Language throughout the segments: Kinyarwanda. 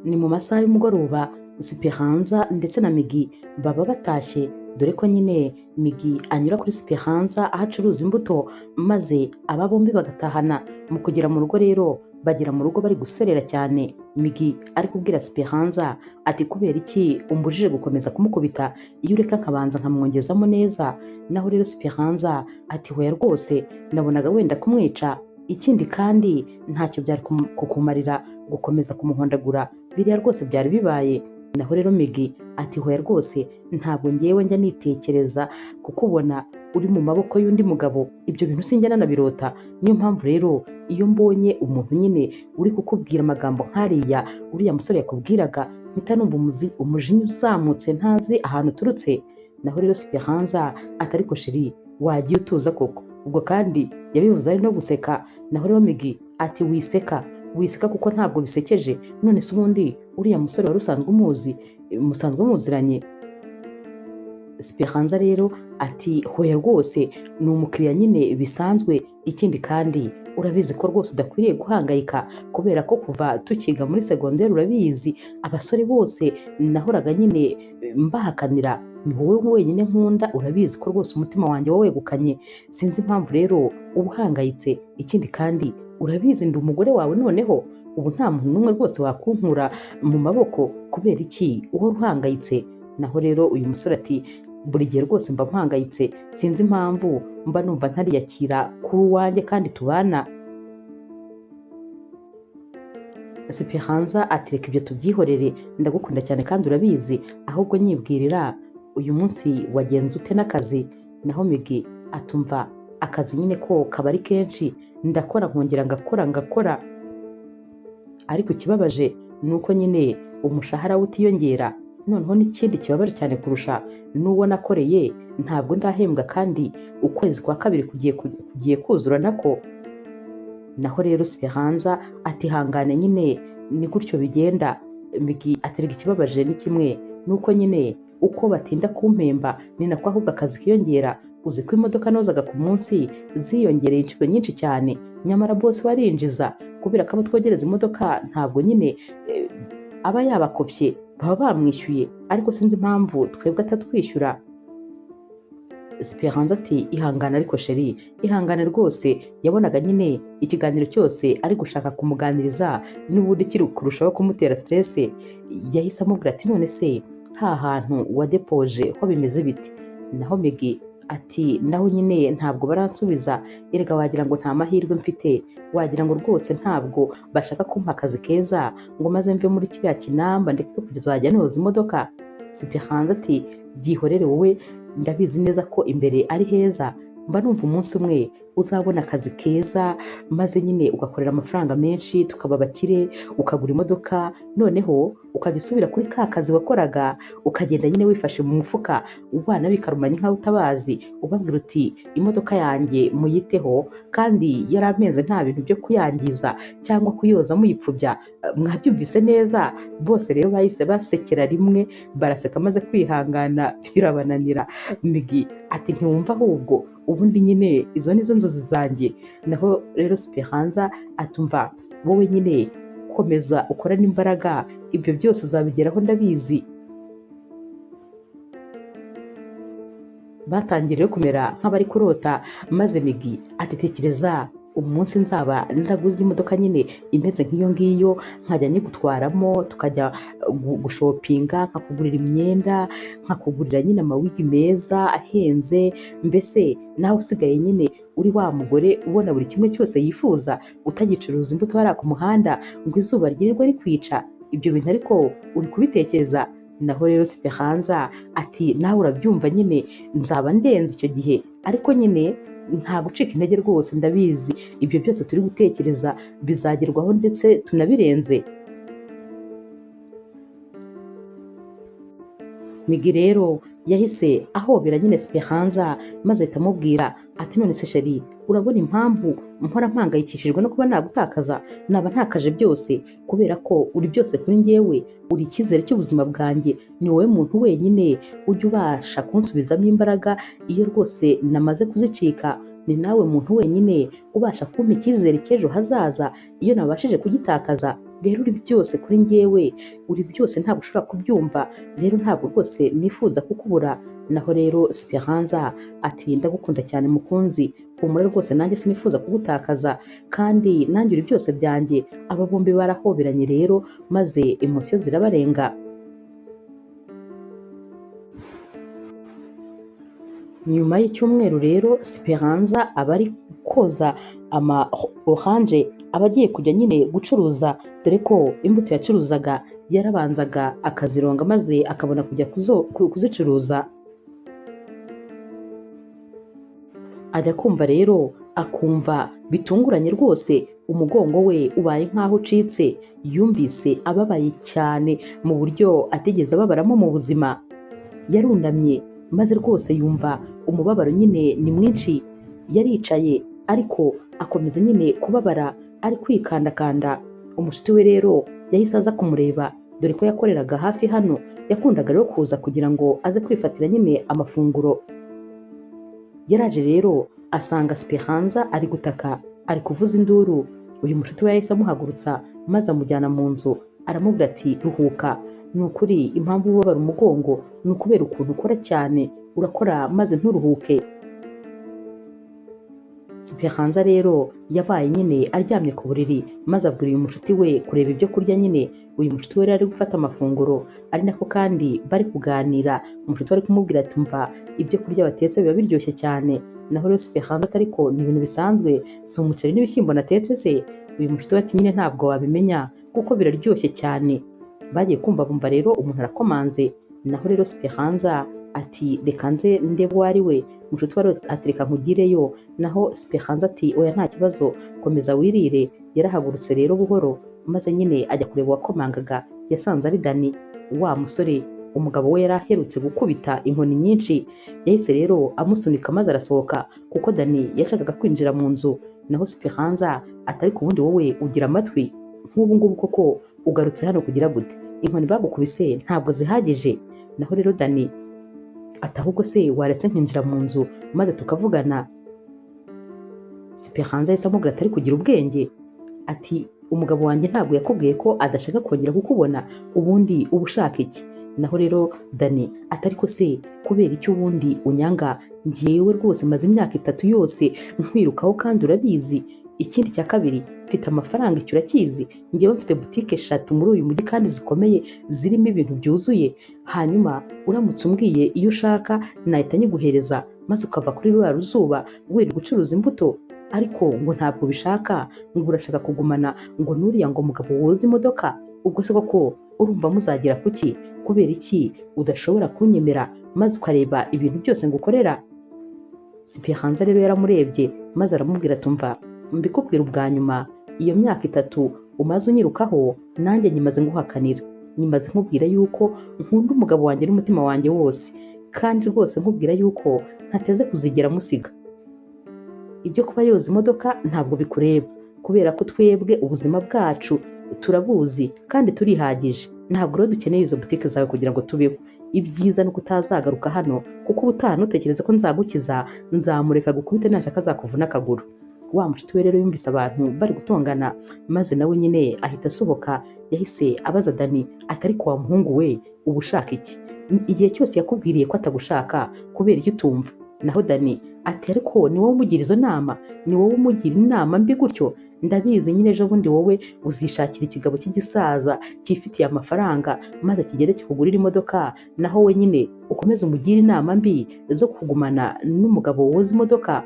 Ni mu masaha y'umugoroba Speranza ndetse na Migi baba batashye, dore ko nyine Migi anyura kuri Speranza aho acuruza imbuto, maze aba bombi bagatahana. Mu kugera mu rugo rero bagera mu rugo bari guserera cyane. Migi ari kubwira Speranza ati kubera iki umbujije gukomeza kumukubita, iyo ureka nkabanza nkamwongezamo neza. Naho rero Speranza ati hoya rwose nabonaga wenda kumwica, ikindi kandi ntacyo byari kukumarira gukomeza kumuhondagura, biriya rwose byari bibaye. Naho rero Migi ati hoya rwose ntabwo ngewe njya nitekereza kukubona uri mu maboko y'undi mugabo, ibyo bintu sinjya nanabirota. Niyo mpamvu rero iyo mbonye umuntu nyine uri kukubwira amagambo nk'ariya uriya musore yakubwiraga, mpita numva umujinya uzamutse ntazi ahantu uturutse. Naho rero Speranza ati ariko sheri wagiye utuza koko. Ubwo kandi yabivuze ari no guseka. Naho rero Migi ati wiseka wiseka kuko ntabwo bisekeje, none se ubundi uriya musore wari usanzwe umuzi, musanzwe muziranye? Speranza rero ati hoya rwose ni umukiriya nyine bisanzwe, ikindi kandi urabizi ko rwose udakwiriye guhangayika kubera ko kuva tukiga muri segonderi urabizi abasore bose nahoraga nyine mbahakanira, ni wowe wenyine nkunda, urabizi ko rwose umutima wanjye wawegukanye, sinzi impamvu rero uba uhangayitse. Ikindi kandi urabizi ndi umugore wawe, noneho ubu nta muntu n'umwe rwose wakunkura mu maboko, kubera iki uhora uhangayitse? Naho rero uyu musore ati buri gihe rwose mba mpangayitse, sinzi impamvu mba numva ntariyakira kuri uwanjye kandi tubana. Speranza ati reka ibyo tubyihorere, ndagukunda cyane kandi urabizi, ahubwo nyibwirira uyu munsi wagenze ute n'akazi? Naho Migi atumva akazi nyine ko kaba ari kenshi, ndakora nkongera ngakora ngakora, ariko ikibabaje ni uko nyine umushahara we utiyongera. Noneho n'ikindi kibabaje cyane kurusha n'uwo nakoreye ntabwo ndahembwa, kandi ukwezi kwa kabiri kugiye kuzura nako. Naho rero Speranza ati hangane nyine ni gutyo bigenda. Migi aterega ikibabaje ni kimwe nuko nyine uko batinda kumpemba ni nako ahubwo akazi kiyongera. Uzi ko imodoka nozaga ku munsi ziyongereye inshuro nyinshi cyane, nyamara bose barinjiza kubera ko abo twogereza imodoka ntabwo nyine aba yabakopye, baba bamwishyuye, ariko sinzi impamvu twebwe atatwishyura. Speranza ati ihangane ariko sheri, ihangane rwose. Yabonaga nyine ikiganiro cyose ari gushaka kumuganiriza n'ubundi kiri kurushaho kumutera stress. Yahise amubwira ati none se ha hantu wadepoje ho bimeze bite? Naho Migi ati naho nyine ntabwo baransubiza, erega wagira ngo nta mahirwe mfite, wagira ngo rwose ntabwo bashaka kumpa akazi keza ngo maze mve muri kiriya kinamba ndeke kuzajya noza imodoka. Speranza ati byihorere wowe, ndabizi neza ko imbere ari heza, mba numva umunsi umwe uzabona akazi keza maze nyine ugakorera amafaranga menshi tukaba abakire, ukagura imodoka, noneho ukajya usubira kuri ka kazi wakoraga, ukagenda nyine wifashe mu mufuka ubana bikarumanya nkaho utabazi, ubabwira uti imodoka yanjye muyiteho kandi yarampenze nta bintu byo kuyangiza cyangwa kuyoza muyipfubya, mwabyumvise neza. Bose rero bahise basekera rimwe baraseka, maze kwihangana birabananira. Migi ati ntiwumva ahubwo ubundi nyine izo nizo nzozi zanjye. Naho rero Speranza atumva wowe nyine komeza ukorane imbaraga, ibyo byose uzabigeraho ndabizi. Batangiye rero kumera nk'abari kurota, maze Migi ati tekereza umunsi nzaba naraguze imodoka nyine imeze nk'iyo ngiyo, nkajya nyigutwaramo tukajya gushopinga, nkakugurira imyenda, nkakugurira nyine amawigi meza ahenze, mbese nawe usigaye nyine uri wa mugore ubona buri kimwe cyose yifuza, utagicuruza imbuto hariya ku muhanda ngo izuba ryirirwe rikwica. Ibyo bintu ariko uri kubitekereza? Naho rero Speranza ati nawe urabyumva nyine nzaba ndenze icyo gihe, ariko nyine nta gucika intege rwose, ndabizi ibyo byose turi gutekereza bizagerwaho ndetse tunabirenze. Migi rero yahise ahobera nyine Speranza maze ahita amubwira ati none se sheri urabona impamvu mpora mpangayikishijwe no kuba nagutakaza? Naba ntakaje byose kubera ko uri byose kuri njyewe, uri icyizere cy'ubuzima bwanjye, ni wowe muntu wenyine ujya ubasha kunsubizamo imbaraga iyo rwose namaze kuzicika, ni nawe muntu wenyine ubasha kumpa icyizere cy'ejo hazaza iyo nabashije kugitakaza. Rero uri byose kuri njyewe, uri byose, ntabwo ushobora kubyumva, rero ntabwo rwose nifuza kukubura. Naho rero Speranza ati ndagukunda cyane mukunzi, humura rwose nanjye sinifuza kugutakaza, kandi nanjye uri byose byanjye. Aba bombi barahoberanye rero maze emosiyo zirabarenga. Nyuma y'icyumweru rero Speranza aba ari koza ama oranje, aba agiye kujya nyine gucuruza, dore ko imbuto yacuruzaga yarabanzaga akazironga maze akabona kujya kuzicuruza. Ajya kumva rero akumva bitunguranye rwose, umugongo we ubaye nk'aho ucitse. Yumvise ababaye cyane mu buryo atigeze ababaramo mu buzima. Yarunamye maze rwose yumva umubabaro nyine ni mwinshi. Yaricaye ariko akomeza nyine kubabara, ari kwikandakanda. Umushuti we rero yahise aza kumureba, dore ko yakoreraga hafi hano, yakundaga rero kuza kugira ngo aze kwifatira nyine amafunguro. Yaraje rero asanga Speranza ari gutaka, ari kuvuza induru. Uyu mushuti we yahise amuhagurutsa maze amujyana mu nzu, aramubwira ati ruhuka, ni ukuri impamvu ubabara umugongo ni ukubera ukuntu ukora cyane, urakora maze nturuhuke. Speranza rero yabaye nyine aryamye ku buriri, maze abwira uyu mushuti we kureba ibyo kurya nyine. Uyu mushuti we rero ari gufata amafunguro, ari nako kandi bari kuganira. Umushuti we ari kumubwira ati mva ibyo kurya batetse biba biryoshye cyane. Naho rero Speranza ati ariko ni ibintu bisanzwe, si umuceri n'ibishyimbo natetse se? Uyu mushuti we ati nyine ntabwo wabimenya kuko biraryoshye cyane. Bagiye kumva bumva rero umuntu arakomanze. Naho rero Speranza ati reka nze ndebe uwo ari we. Umushuti we ati reka nkugireyo. Naho Speranza ati oya nta kibazo, komeza wirire. Yarahagurutse rero buhoro maze nyine ajya kureba uwakomangaga. Yasanze ari Dani, wa musore umugabo we yari aherutse gukubita inkoni nyinshi. Yahise rero amusunika maze arasohoka, kuko Dani yashakaga kwinjira mu nzu. Naho Speranza ati ariko ubundi wowe ugira amatwi nk'ubu ngubu koko ugarutse hano kugira gute? Inkoni bagukubise ntabwo zihagije. Naho rero Dani ati ahubwo se waretse nkinjira mu nzu maze tukavugana. Speranza yahise amubwira ati ari kugira ubwenge, ati umugabo wanjye ntabwo yakubwiye ko adashaka kongera kukubona, ubundi uba ushaka iki? Naho rero Dani ati ariko se kubera icyo ubundi unyanga? Njyewe rwose maze imyaka 3 yose nkwirukaho kandi urabizi. Ikindi cya kabiri mfite amafaranga, icyo urakizi, njyewe mfite butike 3 muri uyu mujyi kandi zikomeye zirimo ibintu byuzuye. Hanyuma uramutse umbwiye iyo ushaka nahita nyiguhereza maze ukava kuri ruriya ruzuba wirirwa gucuruza imbuto. Ariko ngo ntabwo ubishaka, ngo urashaka kugumana ngo nuriya ngo mugabo woza imodoka. Ubwo se koko urumva muzagera kuki? Kubera iki udashobora kunyemera maze ukareba ibintu byose ngukorera? Speranza rero yaramurebye maze aramubwira ati umva mbikubwira ubwa nyuma, iyo myaka 3 umaze unyirukaho nanjye nyimaze nguhakanira, nyimaze nkubwira yuko nkunda umugabo wanjye n'umutima wanjye wose, kandi rwose nkubwira yuko ntateze kuzigera musiga. Ibyo kuba yoza imodoka ntabwo bikureba, kubera ko twebwe ubuzima bwacu turabuzi kandi turihagije, ntabwo rero dukeneye izo butike zawe kugira ngo tubeho. Ibyiza ni uko utazagaruka hano, kuko ubutaha ntutekereze ko nzagukiza, nzamureka gukubita nashaka azakuvuna akaguru. Wa mushuti we rero yumvise abantu bari gutongana maze nawe nyine ahita asohoka. Yahise abaza Dani ati ariko wa muhungu we uba ushaka iki? Igihe cyose yakubwiriye ko atagushaka kubera icyo utumva? Naho Dani ati ariko ni wowe umugira izo nama, ni wowe umugira inama mbi gutyo? Ndabizi nyine ejo bundi wowe uzishakira ikigabo cy'igisaza cyifitiye amafaranga maze kigere kikugurira imodoka, naho we nyine ukomeze umugire inama mbi zo kugumana n'umugabo woza imodoka.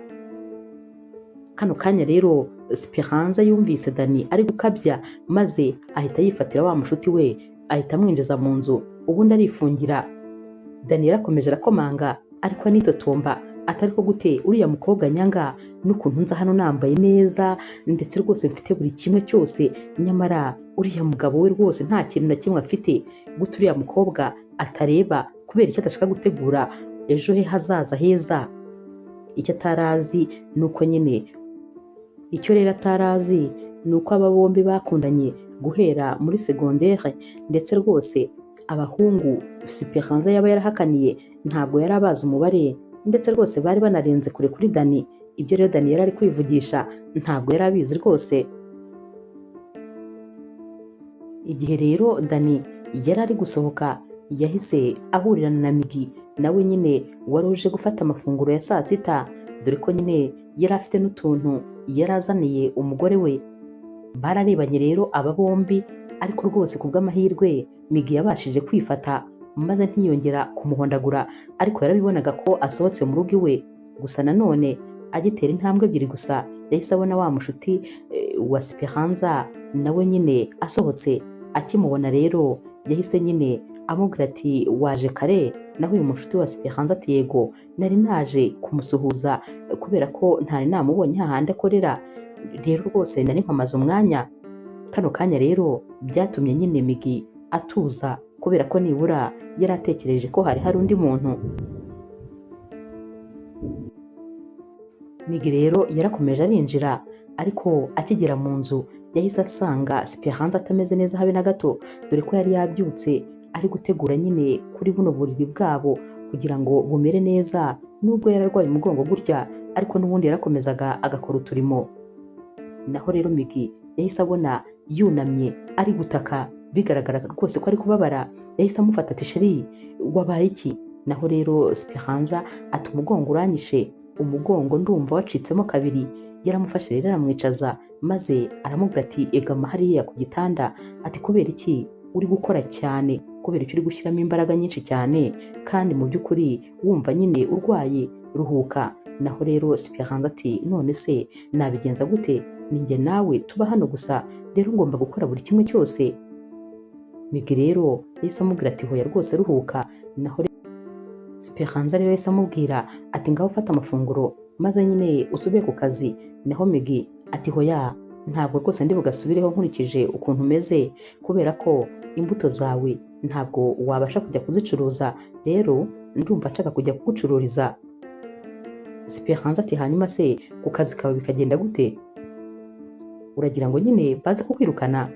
Kano kanya rero Speranza yumvise Dani ari gukabya maze ahita yifatira wa mushuti we ahita amwinjiza mu nzu, ubundi arifungira. Dani yarakomeje arakomanga ariko anitotomba atari ko gute uriya mukobwa nyanga n'ukuntu nza hano nambaye neza ndetse rwose mfite buri kimwe cyose, nyamara uriya mugabo we rwose nta kintu na kimwe afite. Gute uriya mukobwa atareba kubera icyo adashaka gutegura ejo he hazaza heza? Icyo atarazi nuko nyine, icyo rero atarazi ni uko aba bombi bakundanye guhera muri secondaire, ndetse rwose abahungu Speranza yaba yarahakaniye ntabwo yari abazi umubare, ndetse rwose bari banarenze kure kuri Dani. Ibyo rero Dani yari ari kwivugisha ntabwo yari abizi rwose. Igihe rero Dani yari ari gusohoka yahise ahurirana na Migi, nawe nyine wari uje gufata amafunguro ya saa sita, dore ko nyine yari afite n'utuntu yari azaniye umugore we. Bararebanye rero aba bombi, ariko rwose ku bw'amahirwe Migi yabashije kwifata maze ntiyongera kumuhondagura, ariko yarabibonaga ko asohotse mu rugo iwe. Gusa nanone agitera intambwe ebyiri gusa yahise abona wa mushuti wa Speranza nawe nyine asohotse. Akimubona rero yahise nyine amubwira ati waje kare? Naho uyu mushuti wa Speranza ati yego, nari naje kumusuhuza kubera ko ntari namubonye hahandi akorera, rero rwose nari mpamaze umwanya. Kano kanya rero byatumye nyine Migi atuza kubera ko nibura yari atekereje ko hari hari undi muntu. Migi rero yarakomeje arinjira, ariko akigera mu nzu yahise asanga Speranza atameze neza habe na gato, dore ko yari yabyutse ari gutegura nyine kuri buno buriri bwabo kugira ngo bumere neza. Nubwo yararwaye umugongo gutya, ariko n'ubundi yarakomezaga agakora uturimo. Naho rero Migi yahise abona yunamye ari gutaka, bigaragara rwose ko ari kubabara. Yahise amufata ati sheri wabaye iki? Naho rero Speranza ati umugongo uranyishe, umugongo ndumva wacitsemo kabiri. Yaramufashe rero aramwicaza, maze aramubwira ati egama hariya ku gitanda. Ati kubera iki uri gukora cyane? Kubera icyo uri gushyiramo imbaraga nyinshi cyane kandi mu by'ukuri wumva nyine urwaye, ruhuka. Naho rero Speranza ati none se nabigenza gute? Ninjye nawe tuba hano gusa, rero ngomba gukora buri kimwe cyose. Migi rero yahise amubwira ati hoya rwose ruhuka. Naho Speranza rero yahise amubwira ati ngaho ufata amafunguro maze nyine usubire ku kazi. Naho Migi ati hoya ntabwo rwose ndi bugasubireho nkurikije ukuntu umeze, kubera ko imbuto zawe ntabwo wabasha kujya kuzicuruza, rero ndumva nshaka kujya kugucururiza. Speranza ati hanyuma se ku kazi kawe bikagenda gute? Uragira ngo nyine baze kukwirukana?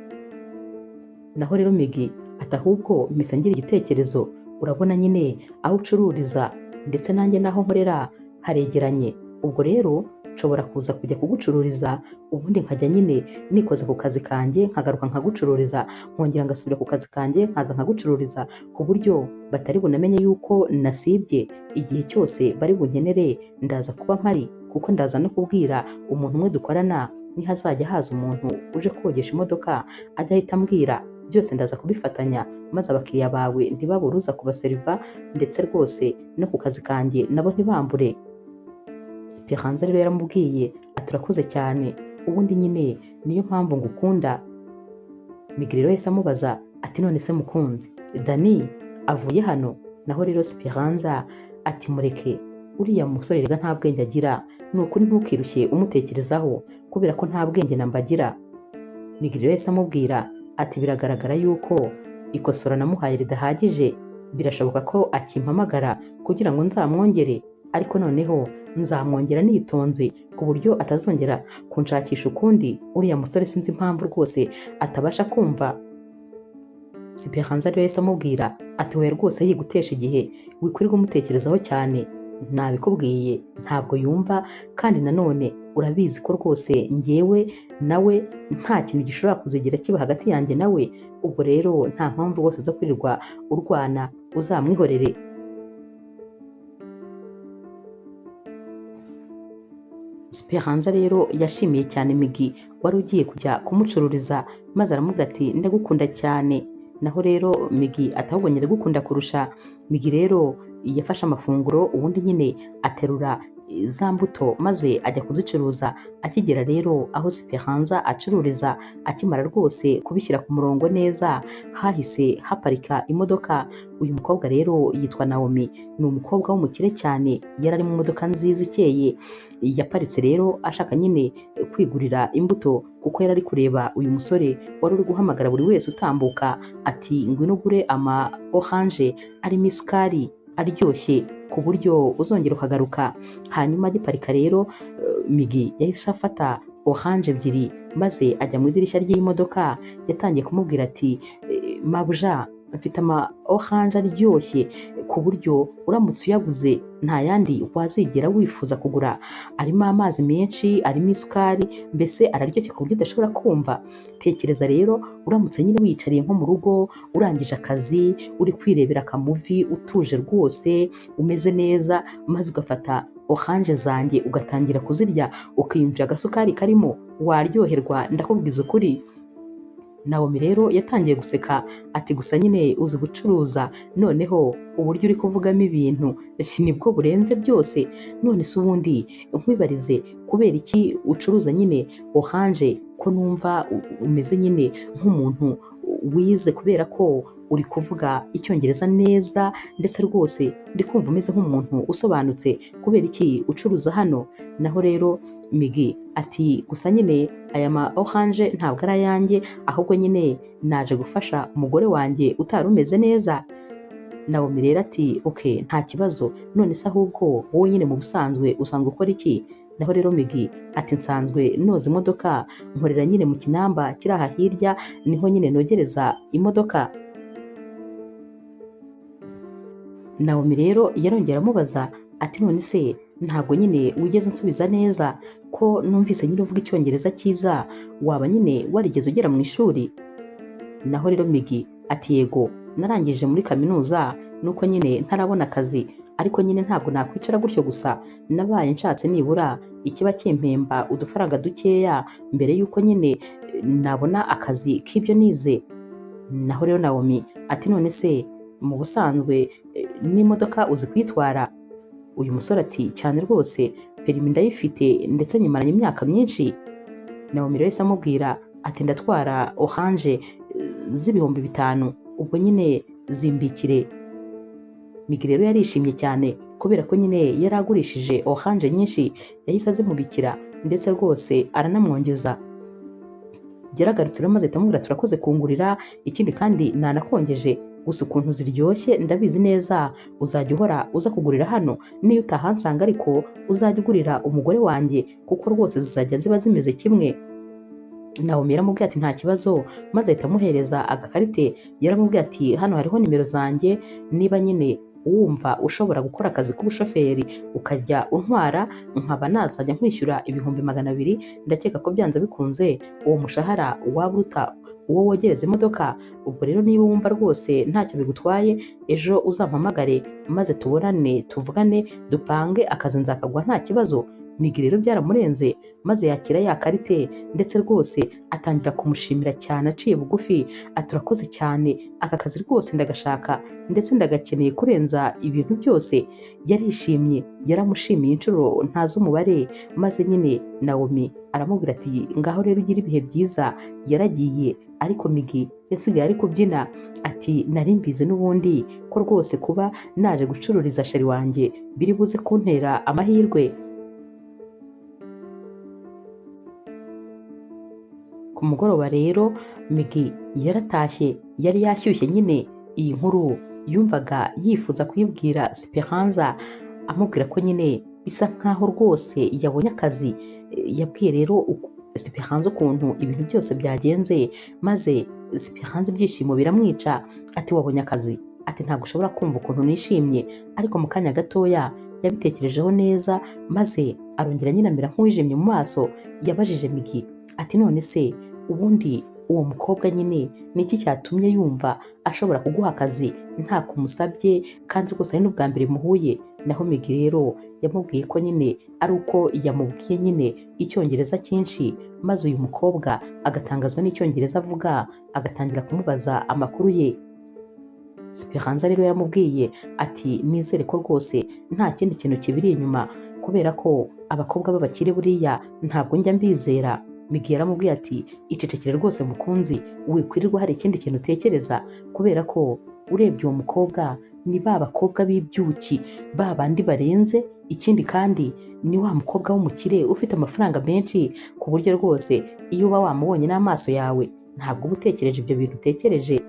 Naho rero Migi ati ahubwo mpise ngira igitekerezo, urabona nyine aho ucururiza ndetse nanjye n'aho nkorera haregeranye, ubwo rero nshobora kuza kujya kugucururiza, ubundi nkajya nyine nikoza ku kazi kanjye nkagaruka nkagucururiza, nkongera ngasubira ku kazi kanjye nkaza nkagucururiza, ku buryo batari bunamenye yuko nasibye. Igihe cyose bari bunkenere ndaza kuba mpari, kuko ndaza no kubwira umuntu umwe dukorana, nihazajya haza umuntu uje kogesha imodoka ajya ahita ambwira, byose ndaza kubifatanya, maze abakiriya bawe ntibabure uza kubaseriva, ndetse rwose no ku kazi kanjye nabo ntibambure. Speranza rero yaramubwiye ati urakoze cyane, ubundi nyine niyo mpamvu ngukunda. Migi rero yahise amubaza ati none se mukunzi, Dani avuye hano? Naho rero Speranza ati mureke, uriya musore rega nta bwenge agira, ni ukuri ntukirushye umutekerezaho kubera ko nta bwenge nambagira. Migi rero yahise amubwira ati biragaragara yuko ikosora namuhaye ridahagije, birashoboka ko akimpamagara kugira ngo nzamwongere, ariko noneho nzamwongera nitonze ku buryo atazongera kunshakisha ukundi. Uriya musore sinzi impamvu rwose atabasha kumva. Speranza rero yahise amubwira ati we rwose yigutesha igihe, wikwirirwa umutekerezaho cyane, nabikubwiye ntabwo yumva, kandi nanone urabizi ko rwose njyewe nawe nta kintu gishobora kuzigera kiba hagati yanjye nawe, ubwo rero nta mpamvu rwose zo kwirirwa urwana, uzamwihorere. Speranza rero yashimiye cyane Migi wari ugiye kujya kumucururiza, maze aramubwira ati ndagukunda cyane. Naho rero Migi ati ahubwo ndagukunda kurusha. Migi rero yafashe amafunguro ubundi nyine aterura za mbuto maze ajya kuzicuruza. Akigera rero aho Speranza acururiza, akimara rwose kubishyira ku murongo neza, hahise haparika imodoka. Uyu mukobwa rero yitwa Naomi, ni umukobwa w'umukire cyane, yari ari mu modoka nziza ikeye. Yaparitse rero ashaka nyine kwigurira imbuto, kuko yari ari kureba uyu musore wari uri guhamagara buri wese utambuka ati ngwino ugure ama oranje arimo isukari aryoshye ku buryo uzongera ukagaruka. Hanyuma agiparika rero Migi yahise afata oranje ebyiri maze ajya mu idirishya ry'imodoka. Yatangiye kumubwira ati mabuja mfite ama oranje aryoshye ku buryo uramutse uyaguze nta yandi wazigera wifuza kugura. Arimo amazi menshi, arimo isukari, mbese araryoshye ku buryo udashobora kumva. Tekereza rero uramutse nyine wiyicariye nko mu rugo, urangije akazi, uri kwirebera akamuvi, utuje rwose, umeze neza, maze ugafata oranje zanjye ugatangira kuzirya, ukiyumvira agasukari karimo, waryoherwa, ndakubwiza ukuri. Naomi rero yatangiye guseka ati gusa nyine uzi gucuruza, noneho uburyo uri kuvugamo ibintu nibwo burenze byose. None se ubundi nkwibarize, kubera iki ucuruza nyine oranje ko numva umeze nyine nk'umuntu wize, kubera ko uri kuvuga icyongereza neza, ndetse rwose ndi kumva umeze nk'umuntu usobanutse, kubera iki ucuruza hano? Naho rero Migi ati gusa nyine aya ma oranje ntabwo ari ayanjye, ahubwo nyine naje gufasha umugore wanjye utari umeze neza. Naomi rero ati ok, nta kibazo, none se ahubwo wowe nyine mu busanzwe usanzwe ukora iki? Naho rero Migi ati nsanzwe noza imodoka, nkorera nyine mu kinamba kiri aha hirya, niho nyine nogereza imodoka. Naomi rero yarongera amubaza ati none se ntabwo nyine wigeze unsubiza neza, ko numvise nyine uvuga icyongereza cyiza, waba nyine warigeze ugera mu ishuri? Naho rero Migi ati yego, narangije muri kaminuza, nuko nyine ntarabona akazi, ariko nyine ntabwo nakwicara gutyo gusa, nabaye nshatse nibura ikiba kimpemba udufaranga dukeya mbere y'uko nyine nabona akazi k'ibyo nize. Naho rero Naomi ati none se mu busanzwe n'imodoka uzi kuyitwara? Uyu musore ati cyane rwose, perimi ndayifite ndetse nyimaranye imyaka myinshi. Naomi rero yahise amubwira ati ndatwara oranje z'5,000, ubwo nyine zimbikire. Migi rero yarishimye cyane kubera ko nyine yari agurishije oranje nyinshi, yahise azimubikira ndetse rwose aranamwongeza. Yaragarutse rero maze ahita amubwira turakoze kungurira, ikindi kandi nanakongeje, gusa ukuntu ziryoshye ndabizi neza uzajya uhora uza kugurira hano, niyo utahansanga ariko uzajya ugurira umugore wanjye, kuko rwose zizajya ziba zimeze kimwe. Naomi yaramubwiye ati nta kibazo, maze ahita amuhereza agakarite, yaramubwiye ati hano hariho nimero zanjye, niba nyine wumva ushobora gukora akazi k'ubushoferi ukajya untwara, nkaba nazajya nkwishyura 200,000, ndakeka ko byanze bikunze uwo mushahara waba uruta uwo wogereza imodoka. Ubwo rero niba wumva rwose ntacyo bigutwaye, ejo uzampamagare maze tubonane, tuvugane, dupange akazi, nzakaguha nta kibazo. Migi rero byaramurenze, maze yakira ya karite, ndetse rwose atangira kumushimira cyane aciye bugufi, ati urakoze cyane, aka kazi rwose ndagashaka ndetse ndagakeneye kurenza ibintu byose. Yarishimye, yaramushimiye inshuro ntazi umubare, maze nyine Naomi aramubwira ati ngaho rero ugira ibihe byiza. Yaragiye, ariko Migi yasigaye ari kubyina ati nari mbizi n'ubundi ko rwose kuba naje gucururiza sheri wanjye biri buze kuntera amahirwe. Ku mugoroba rero Migi yaratashye, yari yashyushye nyine iyi nkuru yumvaga yifuza kuyibwira Speranza, amubwira ko nyine bisa nkaho rwose yabonye akazi. Yabwiye rero Speranza ukuntu ibintu byose byagenze, maze Speranza ibyishimo biramwica, ati wabonye akazi, ati ntabwo ushobora kumva ukuntu nishimye. Ariko mu kanya gatoya yabitekerejeho neza, maze arongera nyine amera nk'uwijimye mu maso. Yabajije Migi ati none se ubundi uwo mukobwa nyine ni iki cyatumye yumva ashobora kuguha akazi nta kumusabye, kandi rwose ari n'ubwa mbere muhuye? Naho Migi rero yamubwiye ko nyine ari uko yamubwiye nyine icyongereza cyinshi, maze uyu mukobwa agatangazwa n'icyongereza avuga, agatangira kumubaza amakuru ye. Speranza rero yaramubwiye ati nizere ko rwose nta kindi kintu kibiri inyuma, kubera ko abakobwa b'abakire buriya ntabwo njya mbizera. Migi yaramubwiye ati icecekere rwose mukunzi, wikwirirwa hari ikindi kintu utekereza, kubera ko urebye uwo mukobwa ni ba bakobwa b'ibyuki, ba bandi barenze, ikindi kandi ni wa mukobwa w'umukire ufite amafaranga menshi, ku buryo rwose iyo uba wamubonye n'amaso yawe ntabwo uba utekereje ibyo bintu utekereje.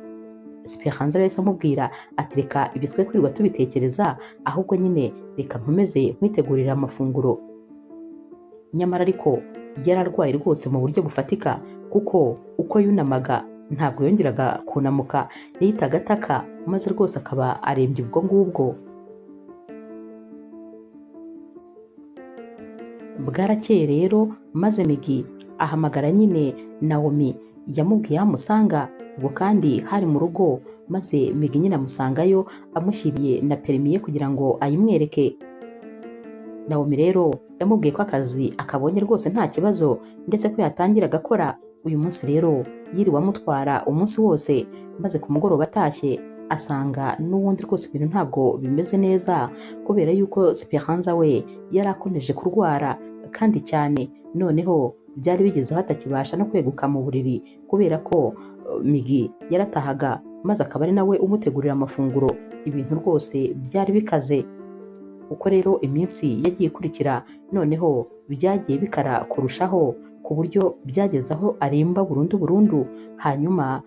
Speranza yahise amubwira ati reka ibyo twe kwirirwa tubitekereza, ahubwo nyine reka nkomeze nkwitegurira amafunguro. Nyamara ariko yararwaye rwose mu buryo bufatika, kuko uko yunamaga ntabwo yongeraga kunamuka, yahitaga ataka. maze rwose akaba arembye ubwo ngubwo. Bwarakeye rero maze Migi ahamagara nyine Naomi, yamubwiye aho amusanga, ubwo kandi hari mu rugo, maze Migi nyine amusangayo amushyiriye na perimi ye kugira ngo ayimwereke. Naomi rero yamubwiye ko akazi akabonye rwose nta kibazo, ndetse ko yatangira agakora. Uyu munsi rero yiriwe amutwara umunsi wose, maze ku mugoroba atashye asanga n'ubundi rwose ibintu ntabwo bimeze neza, kubera yuko Speranza we yari akomeje kurwara kandi cyane, noneho byari bigeze aho atakibasha no kweguka mu buriri, kubera ko Migi yaratahaga maze akaba ari nawe umutegurira amafunguro. Ibintu rwose byari bikaze. Uko rero iminsi yagiye ikurikira, noneho byagiye bikara kurushaho, ku buryo byageze aho aremba burundu burundu. Hanyuma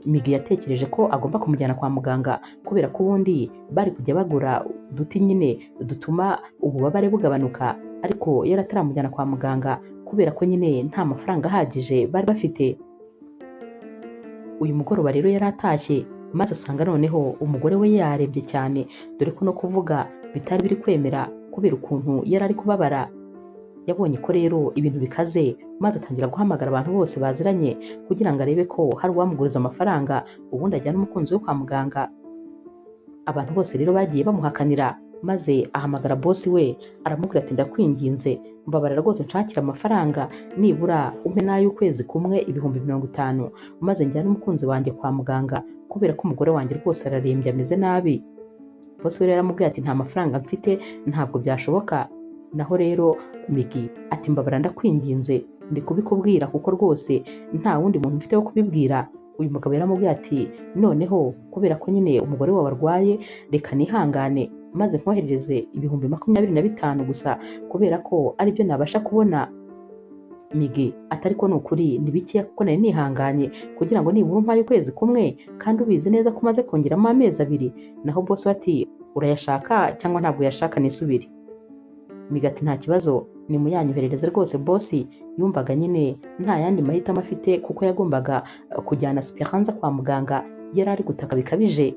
Migi yatekereje ko agomba kumujyana kwa muganga, kubera ko ubundi bari kujya bagura uduti nyine dutuma ububabare bugabanuka, ariko yari ataramujyana kwa muganga kubera ko nyine nta mafaranga ahagije bari bafite. Uyu mugoroba rero yari atashye, maze asanga noneho umugore we yarembye cyane, dore ko no kuvuga bitari biri kwemera kubera ukuntu yari ari kubabara. Yabonye ko rero ibintu bikaze, maze atangira guhamagara abantu bose baziranye kugira ngo arebe ko hari uwamuguriza amafaranga, ubundi ajyana umukunzi we kwa muganga. Abantu bose rero bagiye bamuhakanira, maze ahamagara bosi we aramubwira ati ndakwinginze mbabarira rwose nshakira amafaranga, nibura umpe n'ay'ukwezi kumwe 50,000, maze njyane umukunzi wanjye kwa muganga, kubera ko umugore wanjye rwose ararembye ameze nabi. Bosi we rero aramubwira ati nta mafaranga mfite, ntabwo byashoboka. Naho rero Migi ati mbabara ndakwinginze, ndi kubikubwira kuko rwose nta wundi muntu mfite wo kubibwira. Uyu mugabo yaramubwiye ati noneho kubera ko nyine umugore wawe arwaye, reka nihangane maze nkoherereze 25,000 gusa, kubera ko aribyo nabasha kubona. Migi ati ariko ni ukuri ni bikeya kuko nari nihanganye kugira ngo nibura umpaye ukwezi kumwe, kandi ubizi neza ko umaze kongeramo amezi 2. Naho bosi ati urayashaka cyangwa ntabwo uyashaka nisubire. Migi ati nta kibazo, nimuyanyoherereze rwose. Bosi yumvaga nyine nta yandi mahitamo afite, kuko yagombaga kujyana Speranza kwa muganga, yari ari gutaka bikabije.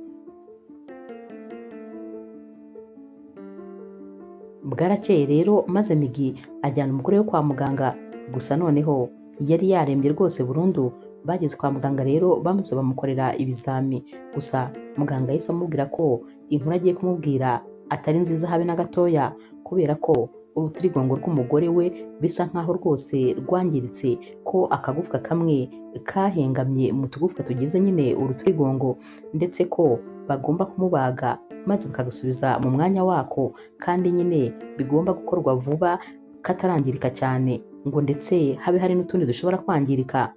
Bwarakeye rero maze Migi ajyana umugore we kwa muganga, gusa noneho yari yarembye rwose burundu. Bageze kwa muganga rero bamaze bamukorera ibizami, gusa muganga yahise amubwira ko inkuru agiye kumubwira atari nziza habe na gatoya, kubera ko urutirigongo rw'umugore we bisa nkaho rwose rwangiritse, ko akagufwa kamwe kahengamye mu tugufwa tugize nyine urutirigongo, ndetse ko bagomba kumubaga maze bakagasubiza mu mwanya wako, kandi nyine bigomba gukorwa vuba katarangirika cyane, ngo ndetse habe hari n'utundi dushobora kwangirika.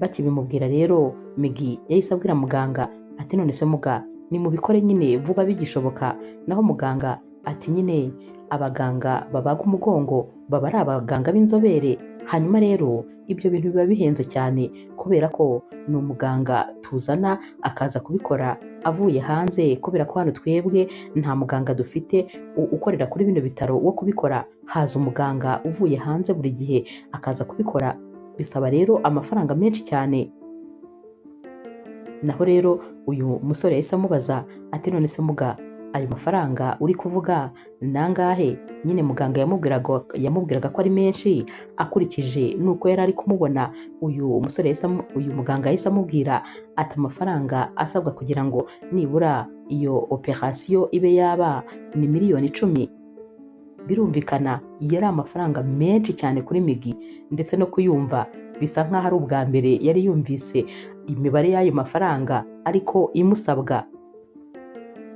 Bakibimubwira rero Migi yahise abwira muganga ati none se muga nimubikore nyine vuba bigishoboka. Naho muganga ati nyine abaganga babaga umugongo baba ari abaganga b'inzobere, hanyuma rero ibyo bintu biba bihenze cyane, kubera ko ni umuganga tuzana akaza kubikora avuye hanze, kubera ko hano twebwe nta muganga dufite ukorera kuri bino bitaro wo kubikora, haza umuganga uvuye hanze buri gihe akaza kubikora, bisaba rero amafaranga menshi cyane. Naho rero uyu musore yahise amubaza ati none se muga ayo mafaranga uri kuvuga nangahe? Nyine muganga yamubwiraga ko ari menshi akurikije nuko yari ari kumubona. Uyu musore uyu muganga yahise amubwira ati amafaranga asabwa kugira ngo nibura iyo operation ibe yaba ni 10,000,000. Birumvikana yari amafaranga menshi cyane kuri Migi, ndetse no kuyumva bisa nkaho ari ubwa mbere yari yumvise imibare y'ayo mafaranga ariko imusabwa.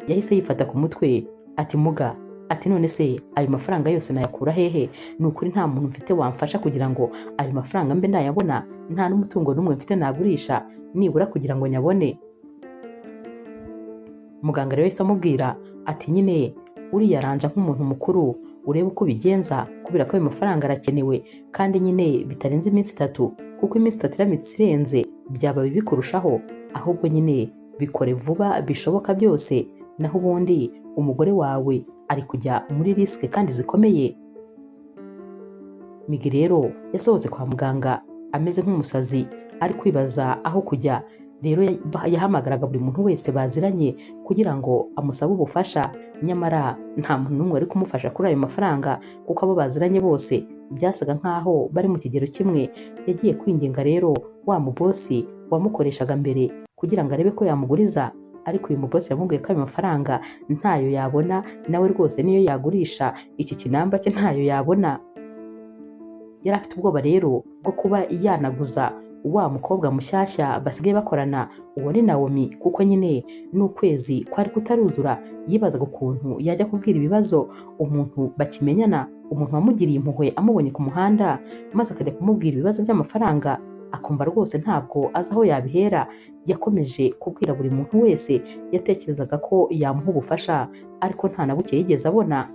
Yahise yifata ku mutwe ati muga, ati none se ayo mafaranga yose nayakura hehe? Ni ukuri nta muntu mfite wamfasha kugira ngo ayo mafaranga mbe nayabona, nta n'umutungo n'umwe mfite nagurisha nibura kugira ngo nyabone. Muganga rero yahise amubwira ati nyine uriyaranja nk'umuntu mukuru urebe uko ubigenza, kubera ko ayo mafaranga arakenewe kandi nyine bitarenze iminsi 3, kuko iminsi 3 iramutse irenze byaba bibi kurushaho, ahubwo nyine bikore vuba bishoboka byose, naho ubundi umugore wawe ari kujya muri risike kandi zikomeye. Migi rero yasohotse kwa muganga ameze nk'umusazi, ari kwibaza aho kujya Rero yahamagaraga buri muntu wese baziranye kugira ngo amusabe ubufasha, nyamara nta muntu n'umwe wari kumufasha kuri ayo mafaranga kuko abo baziranye bose byasaga nk'aho bari mu kigero kimwe. Yagiye kwinginga rero wa mubosi wamukoreshaga mbere kugira ngo arebe ko yamuguriza, ariko uyu mubosi yamubwiye ko ayo mafaranga ntayo yabona, nawe rwose niyo yagurisha iki kinamba cye ntayo yabona. Yari afite ubwoba rero bwo kuba yanaguza wa mukobwa mushyashya basigaye bakorana, uwo ni Naomi, kuko nyine n'ukwezi kwari kutaruzura. Yibazaga ukuntu yajya kubwira ibibazo umuntu bakimenyana, umuntu wamugiriye impuhwe amubonye ku muhanda, maze akajya kumubwira ibibazo by'amafaranga, akumva rwose ntabwo azi aho yabihera. Yakomeje kubwira buri muntu wese yatekerezaga ko yamuha ubufasha, ariko nta na buke yigeze abona.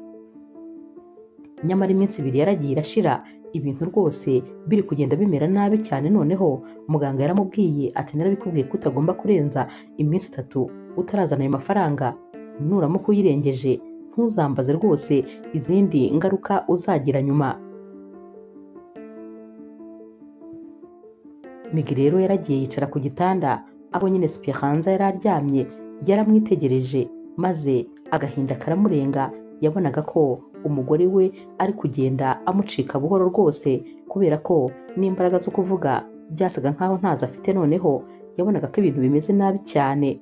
Nyamara iminsi ibiri yaragiye irashira, ibintu rwose biri kugenda bimera nabi cyane. Noneho muganga yaramubwiye ati narabikubwiye ko utagomba kurenza iminsi 3 utarazana ayo mafaranga, nuramuka uyirengeje ntuzambaze rwose izindi ngaruka uzagira nyuma. Migi rero yaragiye yicara ku gitanda aho nyine Speranza yari aryamye, yaramwitegereje maze agahinda karamurenga. Yabonaga ko umugore we ari kugenda amucika buhoro rwose, kubera ko n'imbaraga zo kuvuga byasaga nkaho ntazo afite. Noneho yabonaga ko ibintu bimeze nabi cyane.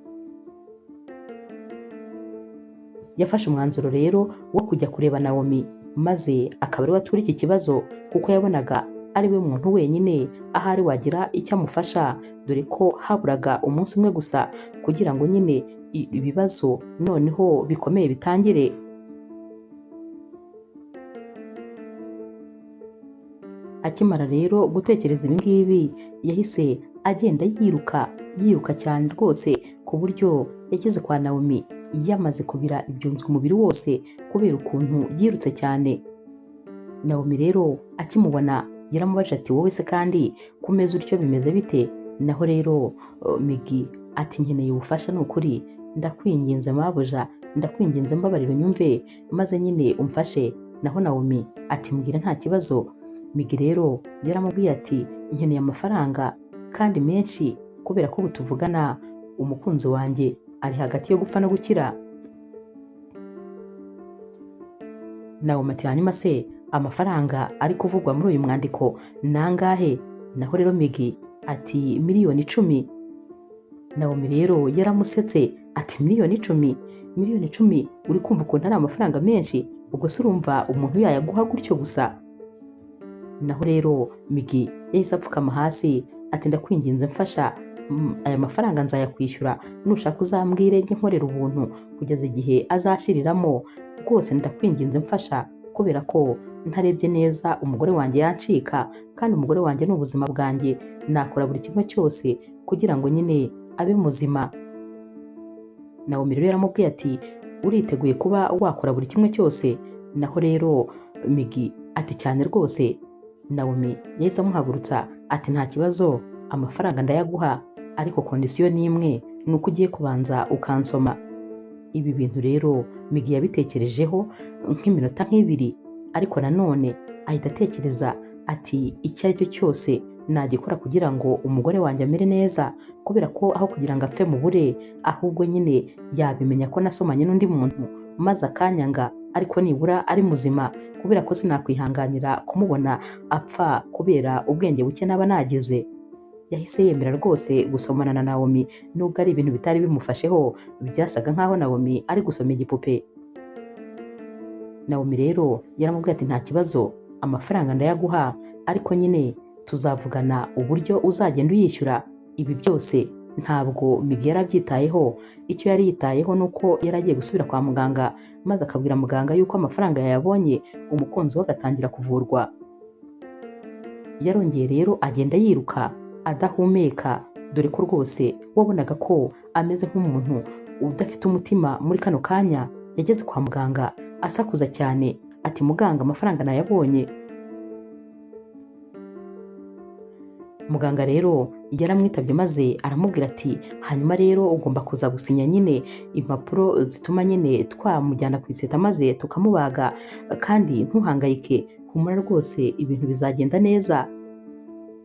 Yafashe umwanzuro rero wo kujya kureba Naomi, maze akaba ari we atura iki kibazo, kuko yabonaga ari we muntu wenyine ahari wagira icyo amufasha, dore ko haburaga umunsi umwe gusa kugira ngo nyine ibibazo noneho bikomeye bitangire. Akimara rero gutekereza ibi ngibi, yahise agenda yiruka yiruka cyane rwose, ku buryo yageze kwa Naomi yamaze kubira ibyunzwe umubiri wose kubera ukuntu yirutse cyane. Naomi rero akimubona yaramubajije ati wowe se kandi kumeza utyo bimeze bite? Naho rero Migi ati nkeneye ubufasha ni ukuri, ndakwinginze mabuja, ndakwinginze mbabarira unyumve maze nyine umfashe. Naho Naomi ati mbwira nta kibazo. Migi rero yaramubwiye ati nkeneye amafaranga kandi menshi, kubera ko ubu tuvugana umukunzi wanjye ari hagati yo gupfa no gukira. Naomi ati hanyuma se amafaranga ari kuvugwa muri uyu mwandiko nangahe? Naho rero Migi ati miliyoni 10. Naomi rero yaramusetse ati miliyoni 10? Miliyoni 10 uri kumva ukuntu ari amafaranga menshi? Ubwo se urumva umuntu yayaguha gutyo gusa? Naho rero Migi yahise apfukama hasi ati ndakwinginze mfasha, aya mafaranga nzayakwishyura, nushaka uzambwire njye nkorera ubuntu kugeza igihe azashiriramo, rwose ndakwinginze mfasha, kubera ko ntarebye neza umugore wanjye yancika, kandi umugore wanjye ni ubuzima bwanjye, nakora buri kimwe cyose kugira ngo nyine abe muzima. Naomi rero yaramubwiye ati uriteguye kuba wakora buri kimwe cyose? Naho rero Migi ati cyane rwose. Naomi yahise amuhagurutsa ati nta kibazo, amafaranga ndayaguha, ariko kondisiyo ni imwe, ni uko ugiye kubanza ukansoma. Ibi bintu rero Migi yabitekerejeho nk'iminota nk'ibiri, ariko nanone ahita atekereza ati icyo ari cyo cyose nagikora kugira ngo umugore wanjye amere neza, kubera ko aho kugira ngo apfe mu bure, ahubwo nyine yabimenya ko nasomanye n'undi muntu maze akanyanga, ariko nibura ari muzima, kubera ko sinakwihanganira kumubona apfa kubera ubwenge buke naba nagize. Yahise yemera rwose gusomana na Naomi, nubwo ari ibintu bitari bimufasheho, byasaga nkaho Naomi ari gusoma igipupe. Naomi rero yaramubwiye ati nta kibazo, amafaranga ndayaguha, ariko nyine tuzavugana uburyo uzagenda uyishyura. Ibi byose ntabwo Migi yarabyitayeho, icyo yari yitayeho nuko yari agiye gusubira kwa muganga, maze akabwira muganga yuko amafaranga yayabonye, umukunzi we agatangira kuvurwa. Yarongeye rero agenda yiruka adahumeka, dore ko rwose wabonaga ko ameze nk'umuntu udafite umutima muri kano kanya. Yageze kwa muganga asakuza cyane ati muganga amafaranga nayabonye. Muganga rero yaramwitabye maze aramubwira ati hanyuma rero ugomba kuza gusinya nyine impapuro zituma nyine twamujyana ku iseta maze tukamubaga, kandi ntuhangayike, humura rwose ibintu bizagenda neza.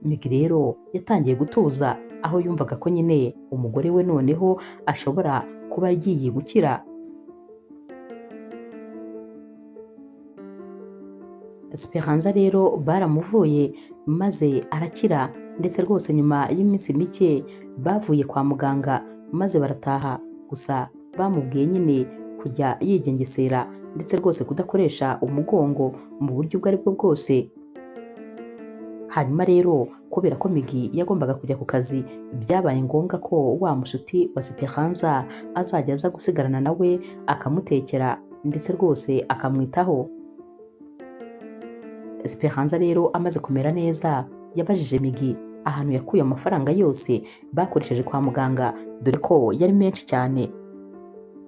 Migi rero yatangiye gutuza, aho yumvaga ko nyine umugore we noneho ashobora kuba agiye gukira. Esperanza rero baramuvuye maze arakira, ndetse rwose nyuma y'iminsi mike bavuye kwa muganga maze barataha. Gusa bamubwiye nyine kujya yigengesera ndetse rwose kudakoresha umugongo mu buryo ubwo aribwo bwose. Hanyuma rero kubera ko Migi yagombaga kujya ku kazi, byabaye ngombwa ko wa mushuti wa Esperanza azajya aza gusigarana nawe akamutekera ndetse rwose akamwitaho. Esperanza rero amaze kumera neza yabajije Migi ahantu yakuye amafaranga yose bakoresheje kwa muganga, dore ko yari menshi cyane.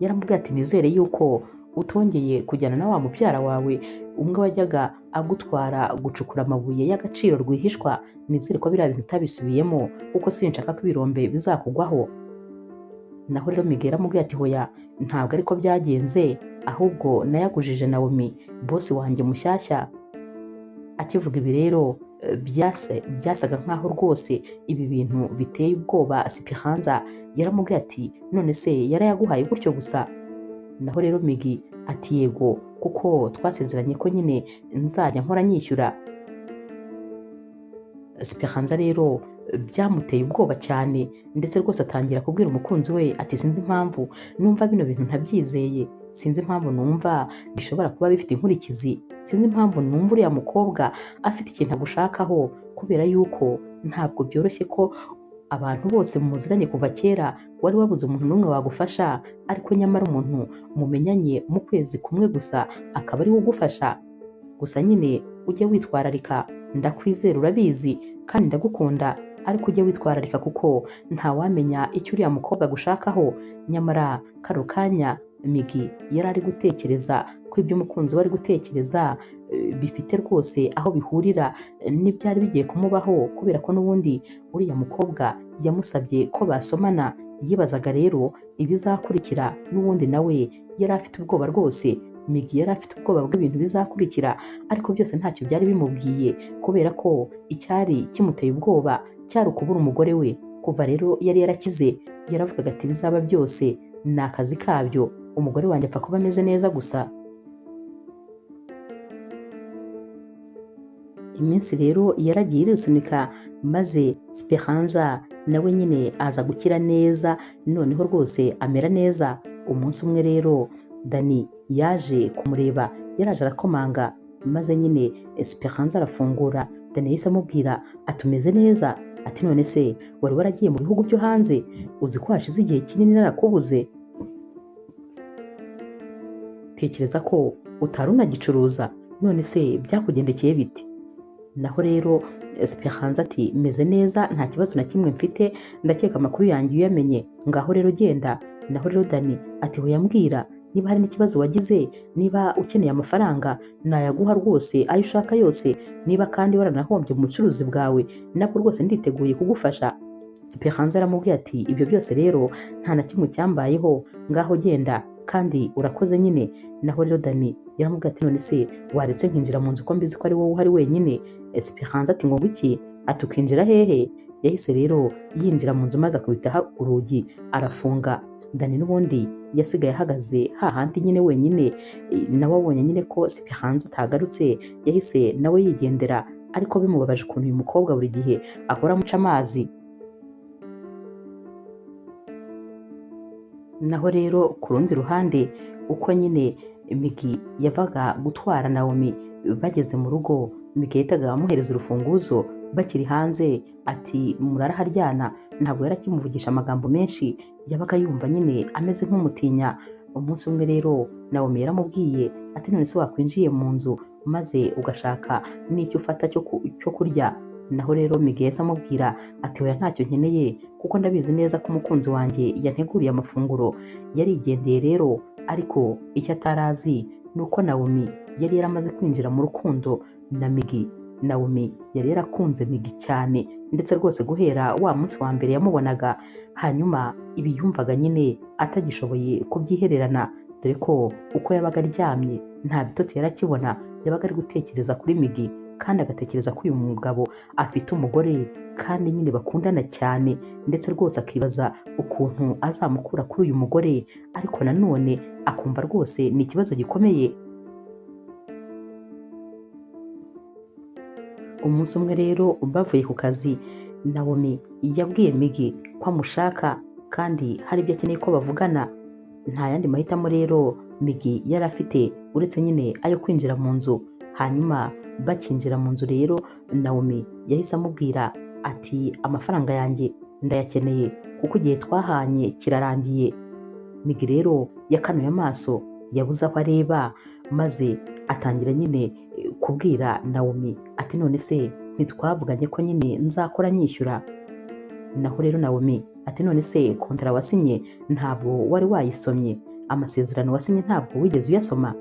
Yaramubwiye ati nizere yuko utongeye kujyana na wa mubyara wawe umwe wajyaga agutwara gucukura amabuye y'agaciro rwihishwa, nizere ko biriya bintu utabisubiyemo kuko sinshaka ko ibirombe bizakugwaho. Naho rero Migi yaramubwiye ati hoya ntabwo ariko byagenze, ahubwo nayagujije Naomi bosi wanjye mushyashya. Akivuga ibi rero byasaga nkaho rwose ibi bintu biteye ubwoba. Esperanza yaramubwiye ati none se yarayaguhaye gutyo gusa? Naho rero Migi ati yego, kuko twasezeranye ko nyine nzajya nkora nyishyura. Esperanza rero byamuteye ubwoba cyane, ndetse rwose atangira kubwira umukunzi we ati sinzi impamvu numva bino bintu ntabyizeye, sinzi impamvu numva bishobora kuba bifite inkurikizi, sinzi impamvu numva uriya mukobwa afite ikintu agushakaho, kubera yuko ntabwo byoroshye ko abantu bose muziranye kuva kera wari wabuze umuntu n'umwe wagufasha, ariko nyamara umuntu mumenyanye mu kwezi kumwe gusa akaba ari we ugufasha. Gusa nyine ujye witwararika, ndakwizera urabizi kandi ndagukunda, ariko ujye witwararika kuko ntawamenya icyo uriya mukobwa agushakaho. Nyamara kano kanya Migi yari ari gutekereza ko ibyo umukunzi we ari gutekereza bifite rwose aho bihurira n'ibyari bigiye kumubaho, kubera ko n'ubundi uriya mukobwa yamusabye ko basomana. Yibazaga rero ibizakurikira, n'ubundi nawe yari afite ubwoba rwose. Migi yari afite ubwoba bw'ibintu bizakurikira, ariko byose ntacyo byari bimubwiye, kubera ko icyari kimuteye ubwoba cyari ukubura umugore we. Kuva rero yari yarakize yaravugaga ati bizaba byose ni akazi kabyo, umugore wanjye apfa kuba ameze neza gusa. Iminsi rero yaragiye irisunika, maze Esperanza nawe nyine aza gukira neza, noneho rwose amera neza. Umunsi umwe rero Dani yaje kumureba, yaraje arakomanga, maze nyine Esperanza arafungura. Dani yahise amubwira ati umeze neza? Ati none se wari waragiye mu bihugu byo hanze, uzi ko hashize igihe kinini narakubuze, tekereza ko utari unagicuruza, none se byakugendekeye bite? Naho rero Esperanza ati meze neza nta kibazo na kimwe mfite, ndakeka amakuru yanjye uyamenye, ngaho rero genda. Naho rero Dani ati hoya mbwira niba hari n'ikibazo wagize, niba ukeneye amafaranga nayaguha rwose ayo ushaka yose, niba kandi waranahombye mu bucuruzi bwawe nabwo rwose nditeguye kugufasha. Esperanza aramubwiye ati ibyo byose rero nta na kimwe cyambayeho, ngaho genda kandi urakoze nyine. Naho rero Dani yaramubwiye ati none se waretse nkinjira mu nzu ko mbizi ko ari wowe uhari wenyine? Esperanza ati ngo iki? Ati ukinjira hehe? Yahise rero yinjira mu nzu maze akubita urugi arafunga. Dani n'ubundi yasigaye ahagaze hahandi nyine wenyine, nawe abonye nyine ko Esperanza atagarutse yahise nawe yigendera, ariko bimubabaje ukuntu uyu mukobwa buri gihe ahora amuca amazi. Naho rero ku rundi ruhande uko nyine Migi yavaga gutwara Naomi bageze mu rugo, Migi yahitaga amuhereza urufunguzo bakiri hanze ati muraraharyana. Ntabwo yari akimuvugisha amagambo menshi, yabaga yumva nyine ameze nk'umutinya. Umunsi umwe rero Naomi yaramubwiye ati none se wakwinjiye mu nzu maze ugashaka n'icyo ufata cyo kurya? Naho rero Migi yahise amubwira ati oya ntacyo nkeneye kuko ndabizi neza ko umukunzi wanjye yanteguriye amafunguro. Yarigendeye rero, ariko icyo atarazi ni uko Naomi yari yaramaze kwinjira mu rukundo na Migi. Naomi yari yarakunze Migi cyane, ndetse rwose guhera wa munsi wa mbere yamubonaga. Hanyuma ibi yumvaga nyine atagishoboye kubyihererana, dore ko uko yabaga aryamye nta bitotsi yarakibona, yabaga ari gutekereza kuri Migi kandi agatekereza ko uyu mugabo afite umugore. kandi nyine bakundana cyane, ndetse rwose akibaza ukuntu azamukura kuri uyu mugore, ariko nanone akumva rwose ni ikibazo gikomeye. Umunsi umwe rero bavuye ku kazi, Naomi yabwiye Migi ko amushaka kandi hari ibyo akeneye ko bavugana. Nta yandi mahitamo rero Migi yari afite uretse nyine ayo kwinjira mu nzu. Hanyuma bakinjira mu nzu rero, Naomi yahise amubwira ati amafaranga yanjye ndayakeneye kuko igihe twahanye kirarangiye. Migi rero yakanuye amaso, yabuze aho areba, maze atangira nyine kubwira Naomi ati none se ntitwavuganye ko nyine nzakora nyishyura? Naho rero Naomi ati none se kontara wasinye ntabwo wari wayisomye? Amasezerano wasinye ntabwo wigeze uyasoma?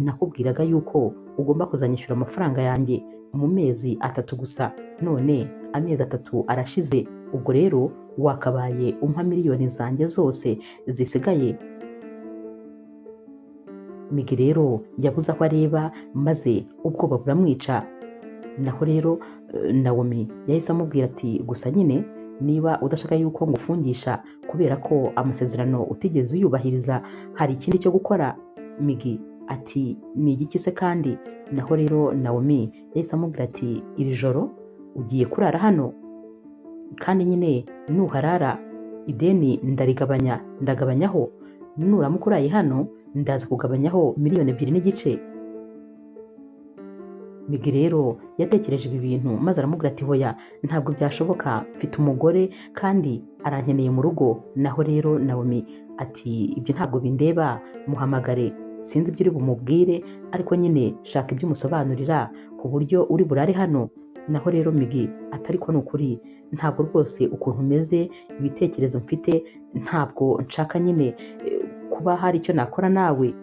Nakubwiraga yuko ugomba kuzanyishyura amafaranga yanjye mu mezi 3 gusa, none amezi 3 arashize, ubwo rero wakabaye umpa miliyoni zanjye zose zisigaye. Migi rero yabuze aho areba, maze ubwoba buramwica. Naho rero Naomi yahise amubwira ati gusa nyine niba udashaka yuko ngufungisha kubera ko amasezerano utigeze uyubahiriza, hari ikindi cyo gukora. Migi ati ni igiki se kandi? Naho rero Naomi yahise amubwira ati iri joro ugiye kurara hano, kandi nyine nuharara ideni ndarigabanya, ndagabanyaho, nuramuka uraye hano ndaza kugabanyaho 2.5 miliyoni. Migi rero yatekereje ibi bintu maze aramubwira ati hoya ntabwo byashoboka, mfite umugore kandi arankeneye mu rugo. Naho rero Naomi ati ibyo ntabwo bindeba, muhamagare, sinzi ibyo uri bumubwire, ariko nyine shaka ibyo umusobanurira ku buryo uri burare hano. Naho rero Migi ati ariko ni ukuri ntabwo rwose ukuntu umeze, ibitekerezo mfite ntabwo nshaka nyine kuba hari icyo nakora nawe.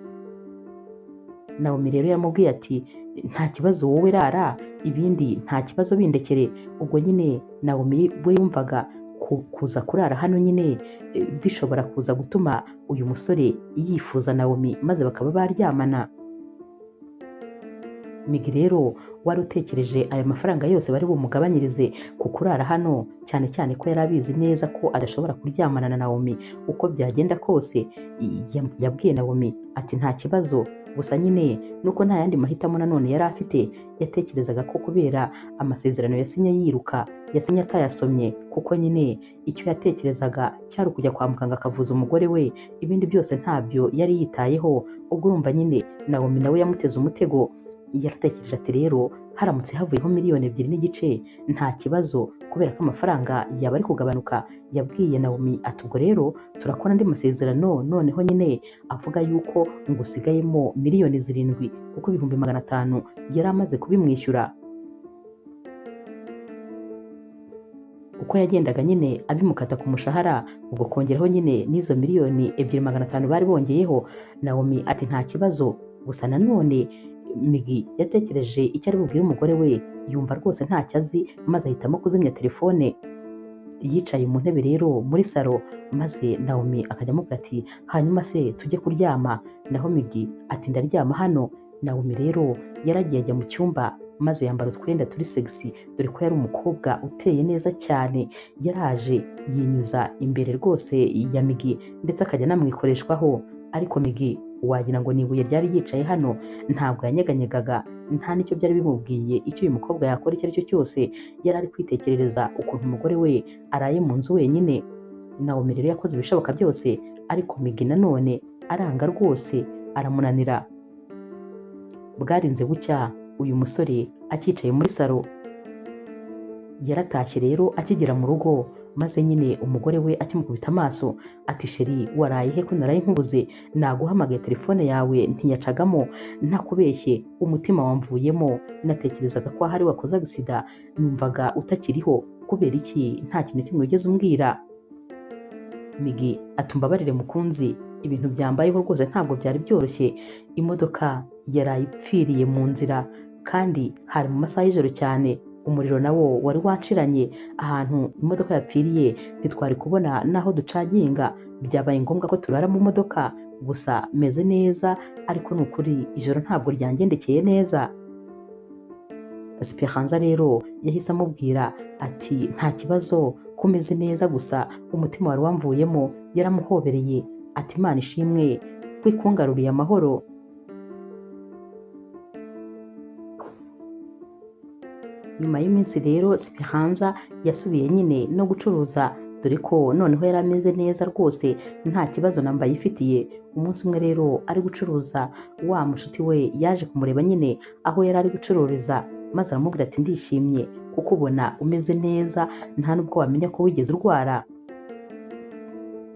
Naomi rero yamubwiye ati nta kibazo wowe rara, ibindi nta kibazo bindekere. Ubwo nyine Naomi we yumvaga kuza kurara hano nyine bishobora kuza gutuma uyu musore yifuza Naomi maze bakaba baryamana. Migi rero wari utekereje aya mafaranga yose bari bumugabanyirize ku kurara hano, cyane cyane ko yari abizi neza ko adashobora kuryamana na Naomi uko byagenda kose, yabwiye Naomi ati nta kibazo. Gusa nyine nuko nta yandi mahitamo nanone yari afite, yatekerezaga ko kubera amasezerano yasinye yiruka, yasinye atayasomye, kuko nyine icyo yatekerezaga cyari ukujya kwa muganga akavuza umugore we, ibindi byose ntabyo yari yitayeho. Ubwo urumva nyine Naomi nawe yamuteze umutego. Yaratekereje ati rero haramutse havuyeho 2.5 miliyoni nta kibazo, kubera ko amafaranga yaba ari kugabanuka. Yabwiye Naomi ati ubwo rero turakora andi masezerano noneho nyine avuga yuko ngo usigayemo 7 miliyoni kuko 500,000 yari amaze kubimwishyura. Uko yagendaga nyine abimukata ku mushahara, ubwo kongeraho nyine n'izo 2.5 miliyoni bari bongeyeho. Naomi ati nta kibazo. Gusa nanone Migi yatekereje icyo ari bubwire umugore we, yumva rwose ntacyo azi, maze ahitamo kuzimya telefone. Yicaye mu ntebe rero muri salo, maze Naomi akajya amubwira ati hanyuma se tujye kuryama? Naho Migi ati ndaryama hano. Naomi rero yaragiye ajya mu cyumba, maze yambara utwenda turi sexy, dore ko yari umukobwa uteye neza cyane. Yaraje yinyuza imbere rwose ya Migi, ndetse akajya anamwikoreshwaho. Ariko Migi wagira ngo ni ibuye ryari yicaye hano, ntabwo yanyeganyegaga, nta n'icyo byari bimubwiye icyo uyu mukobwa yakora icyo ari cyo cyose. Yari ari kwitekerereza ukuntu umugore we araye mu nzu wenyine. Naomi rero yakoze ibishoboka byose, ariko Migi nanone aranga rwose, aramunanira. Bwarinze bucya uyu musore akicaye muri salo. Yaratashye rero akigera mu rugo, maze nyine umugore we akimukubita amaso ati sheri waraye he ko naraye nkubuze? Naguhamagaye telefone yawe ntiyacagamo, ntakubeshye umutima wamvuyemo, natekerezaga ko ahari wakoze agisida, numvaga utakiriho, kubera iki nta kintu kimwe wigeze umbwira? Migi atumbabarire mukunzi, ibintu byambayeho rwose ntabwo byari byoroshye, imodoka yaraye ipfiriye mu nzira kandi hari mu masaha y'ijoro cyane, umuriro nawo wari waciranye, ahantu imodoka yapfiriye ntitwari kubona naho ducaginga, byabaye ngombwa ko turara mu modoka, gusa meze neza ariko ni ukuri ijoro ntabwo ryangendekeye neza. Speranza rero yahise amubwira ati nta kibazo, kumeze neza, gusa umutima wari wamvuyemo. Yaramuhobereye ati Imana ishimwe ko ikungaruriye amahoro. Nyuma y'iminsi rero Speranza yasubiye nyine no gucuruza, dore ko noneho yari ameze neza rwose, nta kibazo namba yifitiye. Umunsi umwe rero ari gucuruza, wa mushuti we yaje kumureba nyine aho yari ari gucururiza, maze aramubwira ati ndishimye kuko ubona umeze neza, nta nubwo wamenya ko wigeze urwara.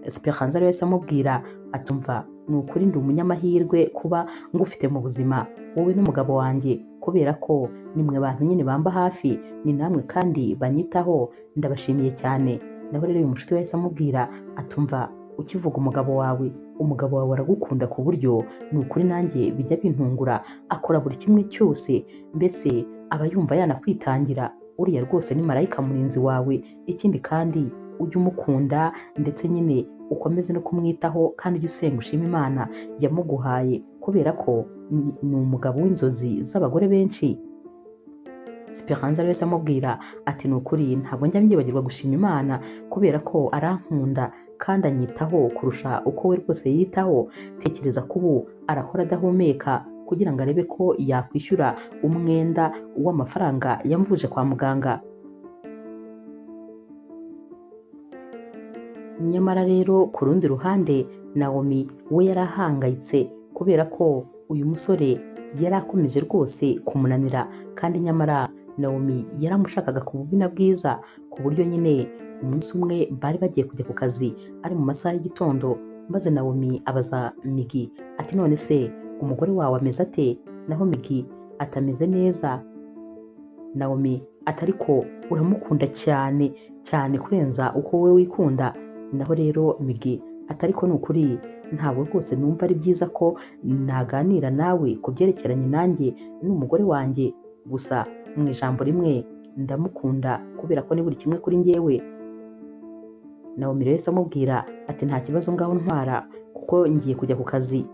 Speranza rero yahise amubwira atumva ni ukuri ndi umunyamahirwe kuba ngufite mu buzima, wowe n'umugabo wanjye, kubera ko nimwe bantu nyine bamba hafi, ni namwe kandi banyitaho, ndabashimiye cyane. Naho rero uyu mushuti we yahise amubwira atumva ukivuga umugabo wawe, umugabo wawe aragukunda ku buryo ni ukuri nanjye bijya bintungura, akora buri kimwe cyose, mbese aba yumva yanakwitangira, uriya rwose ni marayika murinzi wawe. Ikindi kandi ujye umukunda ndetse nyine ukomeze no kumwitaho, kandi ujye usenga ushima Imana yamuguhaye, kubera ko ni umugabo w'inzozi z'abagore benshi. Speranza rero amubwira ati ni ukuri ntabwo njya mbyibagirwa gushima Imana, kubera ko arankunda kandi anyitaho kurusha uko we rwose yitaho. Tekereza ko ubu arahora adahumeka kugira ngo arebe ko yakwishyura umwenda w'amafaranga yamvuje kwa muganga. Nyamara rero ku rundi ruhande Naomi we yarahangayitse, kubera ko uyu musore yari akomeje rwose kumunanira, kandi nyamara Naomi yaramushakaga ku bubi na bwiza, ku buryo nyine umunsi umwe bari bagiye kujya ku kazi ari mu masaha y'igitondo, maze Naomi abaza Migi ati none se umugore wawe ameze ate? Naho Migi atameze neza. Naomi ati ariko uramukunda cyane cyane kurenza uko wowe wikunda. Naho rero Migi ati ariko ni ukuri ntabwo rwose numva ari byiza ko naganira nawe ku byerekeranye nanjye n'umugore wanjye, gusa mu ijambo rimwe ndamukunda kubera ko ni buri kimwe kuri njyewe. Naomi rero amubwira ati nta kibazo, ngaho ntwara kuko ngiye kujya ku kazi.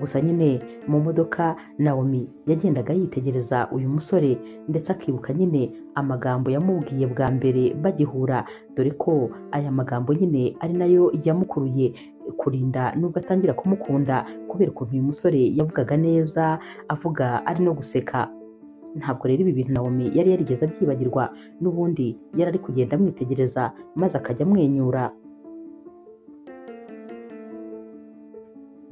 Gusa nyine mu modoka Naomi yagendaga yitegereza uyu musore, ndetse akibuka nyine amagambo yamubwiye bwa mbere bagihura, dore ko aya magambo nyine ari nayo yamukuruye kurinda nubwo atangira kumukunda, kubera ukuntu uyu musore yavugaga neza, avuga ari no guseka. Ntabwo rero ibi bintu Naomi yari yarigeze abyibagirwa, n'ubundi yari ari kugenda amwitegereza maze akajya amwenyura.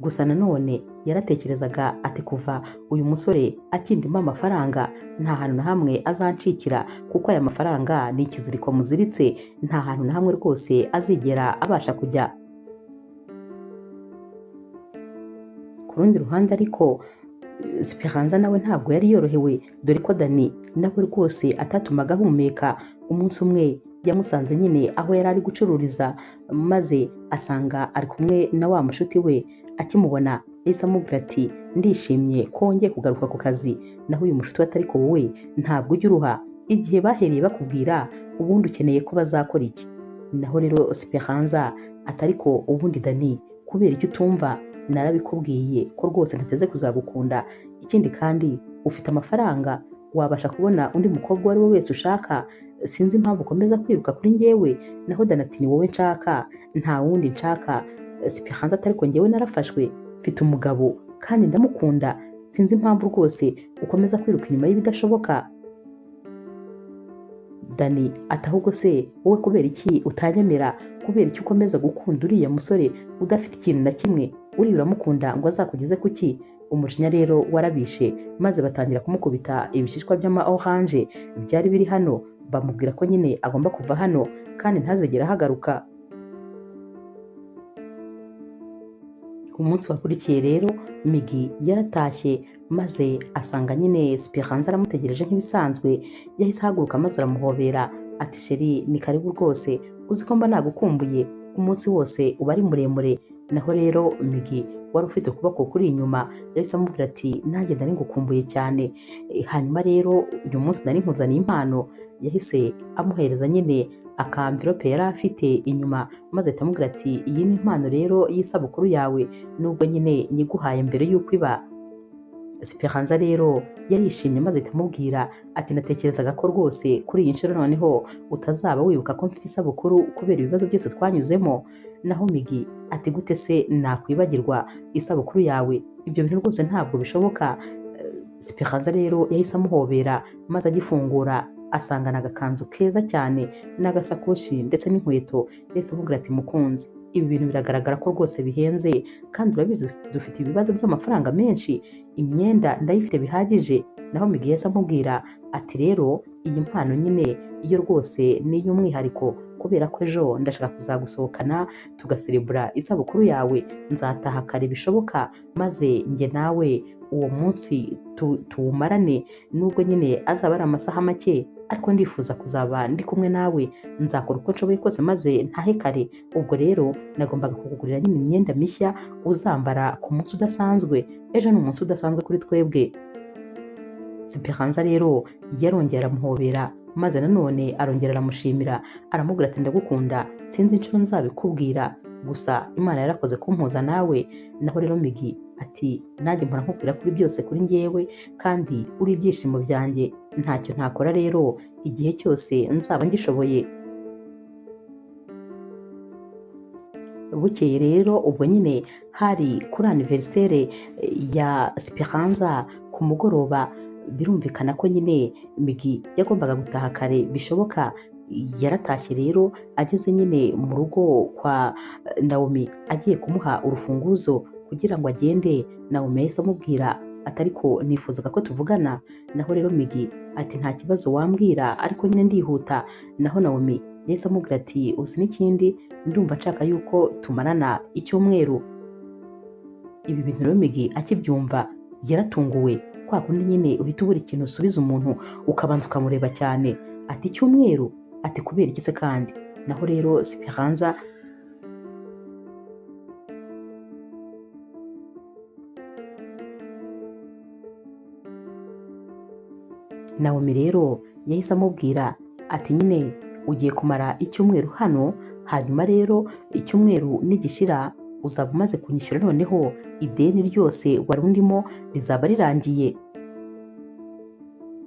Gusa nanone yaratekerezaga ati kuva uyu musore akindimo amafaranga nta hantu na hamwe azancikira, kuko aya mafaranga ni ikiziriko muziritse, nta hantu na hamwe rwose azigera abasha kujya. Ku rundi ruhande ariko Speranza nawe ntabwo yari yorohewe, dore ko Dani nawe rwose atatumaga ahumeka. Umunsi umwe yamusanze nyine aho yari ari gucururiza, maze asanga ari kumwe na wa mushuti we. Akimubona yahise amubwira ati ndishimye ko wongeye kugaruka ku kazi. Naho uyu mushuti we atari ko wowe ntabwo ujya uruha, igihe bahereye bakubwira ubundi ukeneye ko bazakora iki? Naho rero Speranza atari ko ubundi Dani kubera icyo utumva, narabikubwiye ko rwose ntateze kuzagukunda. Ikindi kandi ufite amafaranga, wabasha kubona undi mukobwa uwo ari we wese ushaka, sinzi impamvu ukomeza kwiruka kuri njyewe. Naho Dani ati ni wowe nshaka, nta wundi nshaka. Speranza atari ko njyewe narafashwe, mfite umugabo kandi ndamukunda, sinzi impamvu rwose ukomeza kwiruka inyuma y'ibidashoboka. Dani ati ahubwo se wowe kubera iki utanyemera, kubera iki ukomeza gukunda uriya musore udafite ikintu na kimwe, uriya uramukunda ngo azakugeze kuki? Umujinya rero warabishe, maze batangira kumukubita ibishishwa by'ama oranje byari biri hano, bamubwira ko nyine agomba kuva hano kandi ntazigere ahagaruka. Umunsi wakurikiye rero Migi yaratashye, maze asanga nyine Speranza aramutegereje nk'ibisanzwe. Yahise ahaguruka maze aramuhobera ati sheri ni karibu rwose, uzi ko mba nagukumbuye, umunsi wose uba ari muremure. Naho rero Migi wari ufite ukuboko kuri inyuma yahise amubwira ati nanjye nari ngukumbuye cyane, hanyuma rero uyu munsi nari nkuzaniye impano. Yahise amuhereza nyine akamvirope yari afite inyuma, maze ahita amubwira ati iyi ni impano rero y'isabukuru yawe, nubwo nyine nyiguhaye mbere y'uko iba. Speranza rero yarishimye maze ahita amubwira ati natekerezaga ko rwose kuri iyi nshuro noneho utazaba wibuka ko mfite isabukuru kubera ibibazo byose twanyuzemo. Naho Migi ati gute se nakwibagirwa isabukuru yawe, ibyo bintu rwose ntabwo bishoboka. Speranza rero yahise amuhobera maze agifungura asangana agakanzu keza cyane n'agasakoshi ndetse n'inkweto. Yahise amubwira ati mukunzi, ibi bintu biragaragara ko rwose bihenze kandi urabizi dufite ibibazo by'amafaranga menshi, imyenda ndayifite bihagije. Naho Migi yahise amubwira ati rero iyi mpano nyine iyo rwose ni iy'umwihariko kubera ko ejo ndashaka kuzagusohokana tugaserebura isabukuru yawe, nzataha kare bishoboka maze njye nawe uwo munsi tuwumarane, nubwo nyine azaba ari amasaha make ariko ndifuza kuzaba ndi kumwe nawe, nzakora uko nshoboye kose maze ntahe kare. Ubwo rero nagombaga kukugurira nyine imyenda mishya uzambara ku munsi udasanzwe, ejo ni umunsi udasanzwe kuri twebwe. Speranza rero yarongera aramuhobera maze nanone arongera aramushimira, aramubwira ati ndagukunda, sinzi inshuro nzabikubwira, gusa Imana yarakoze kumpuza nawe. Naho rero Migi ati nanjye mpora nkubwira kuri byose kuri njyewe kandi uri ibyishimo byanjye, ntacyo ntakora rero igihe cyose nzaba ngishoboye. Bukeye rero ubwo nyine hari kuri anniversaire ya Speranza ku mugoroba, birumvikana ko nyine Migi yagombaga gutaha kare bishoboka. Yaratashye rero ageze nyine mu rugo kwa Naomi agiye kumuha urufunguzo kugira ngo agende. Naomi yahise amubwira ati ariko nifuzaga ko tuvugana. Naho rero Migi ati nta kibazo wambwira ariko nyine ndihuta. Naho Naomi yahise amubwira ati uzi n'ikindi, ndumva nshaka yuko tumarana icyumweru. Ibi bintu rero Migi akibyumva yaratunguwe, kwa kundi nyine uhita ubura ikintu usubiza umuntu ukabanza ukamureba cyane. Ati icyumweru? Ati kubera iki se kandi? Naho rero Speranza Naomi rero yahise amubwira ati nyine ugiye kumara icyumweru hano, hanyuma rero icyumweru nigishira uzaba umaze kunyishyura, noneho ideni ryose wari undimo rizaba rirangiye.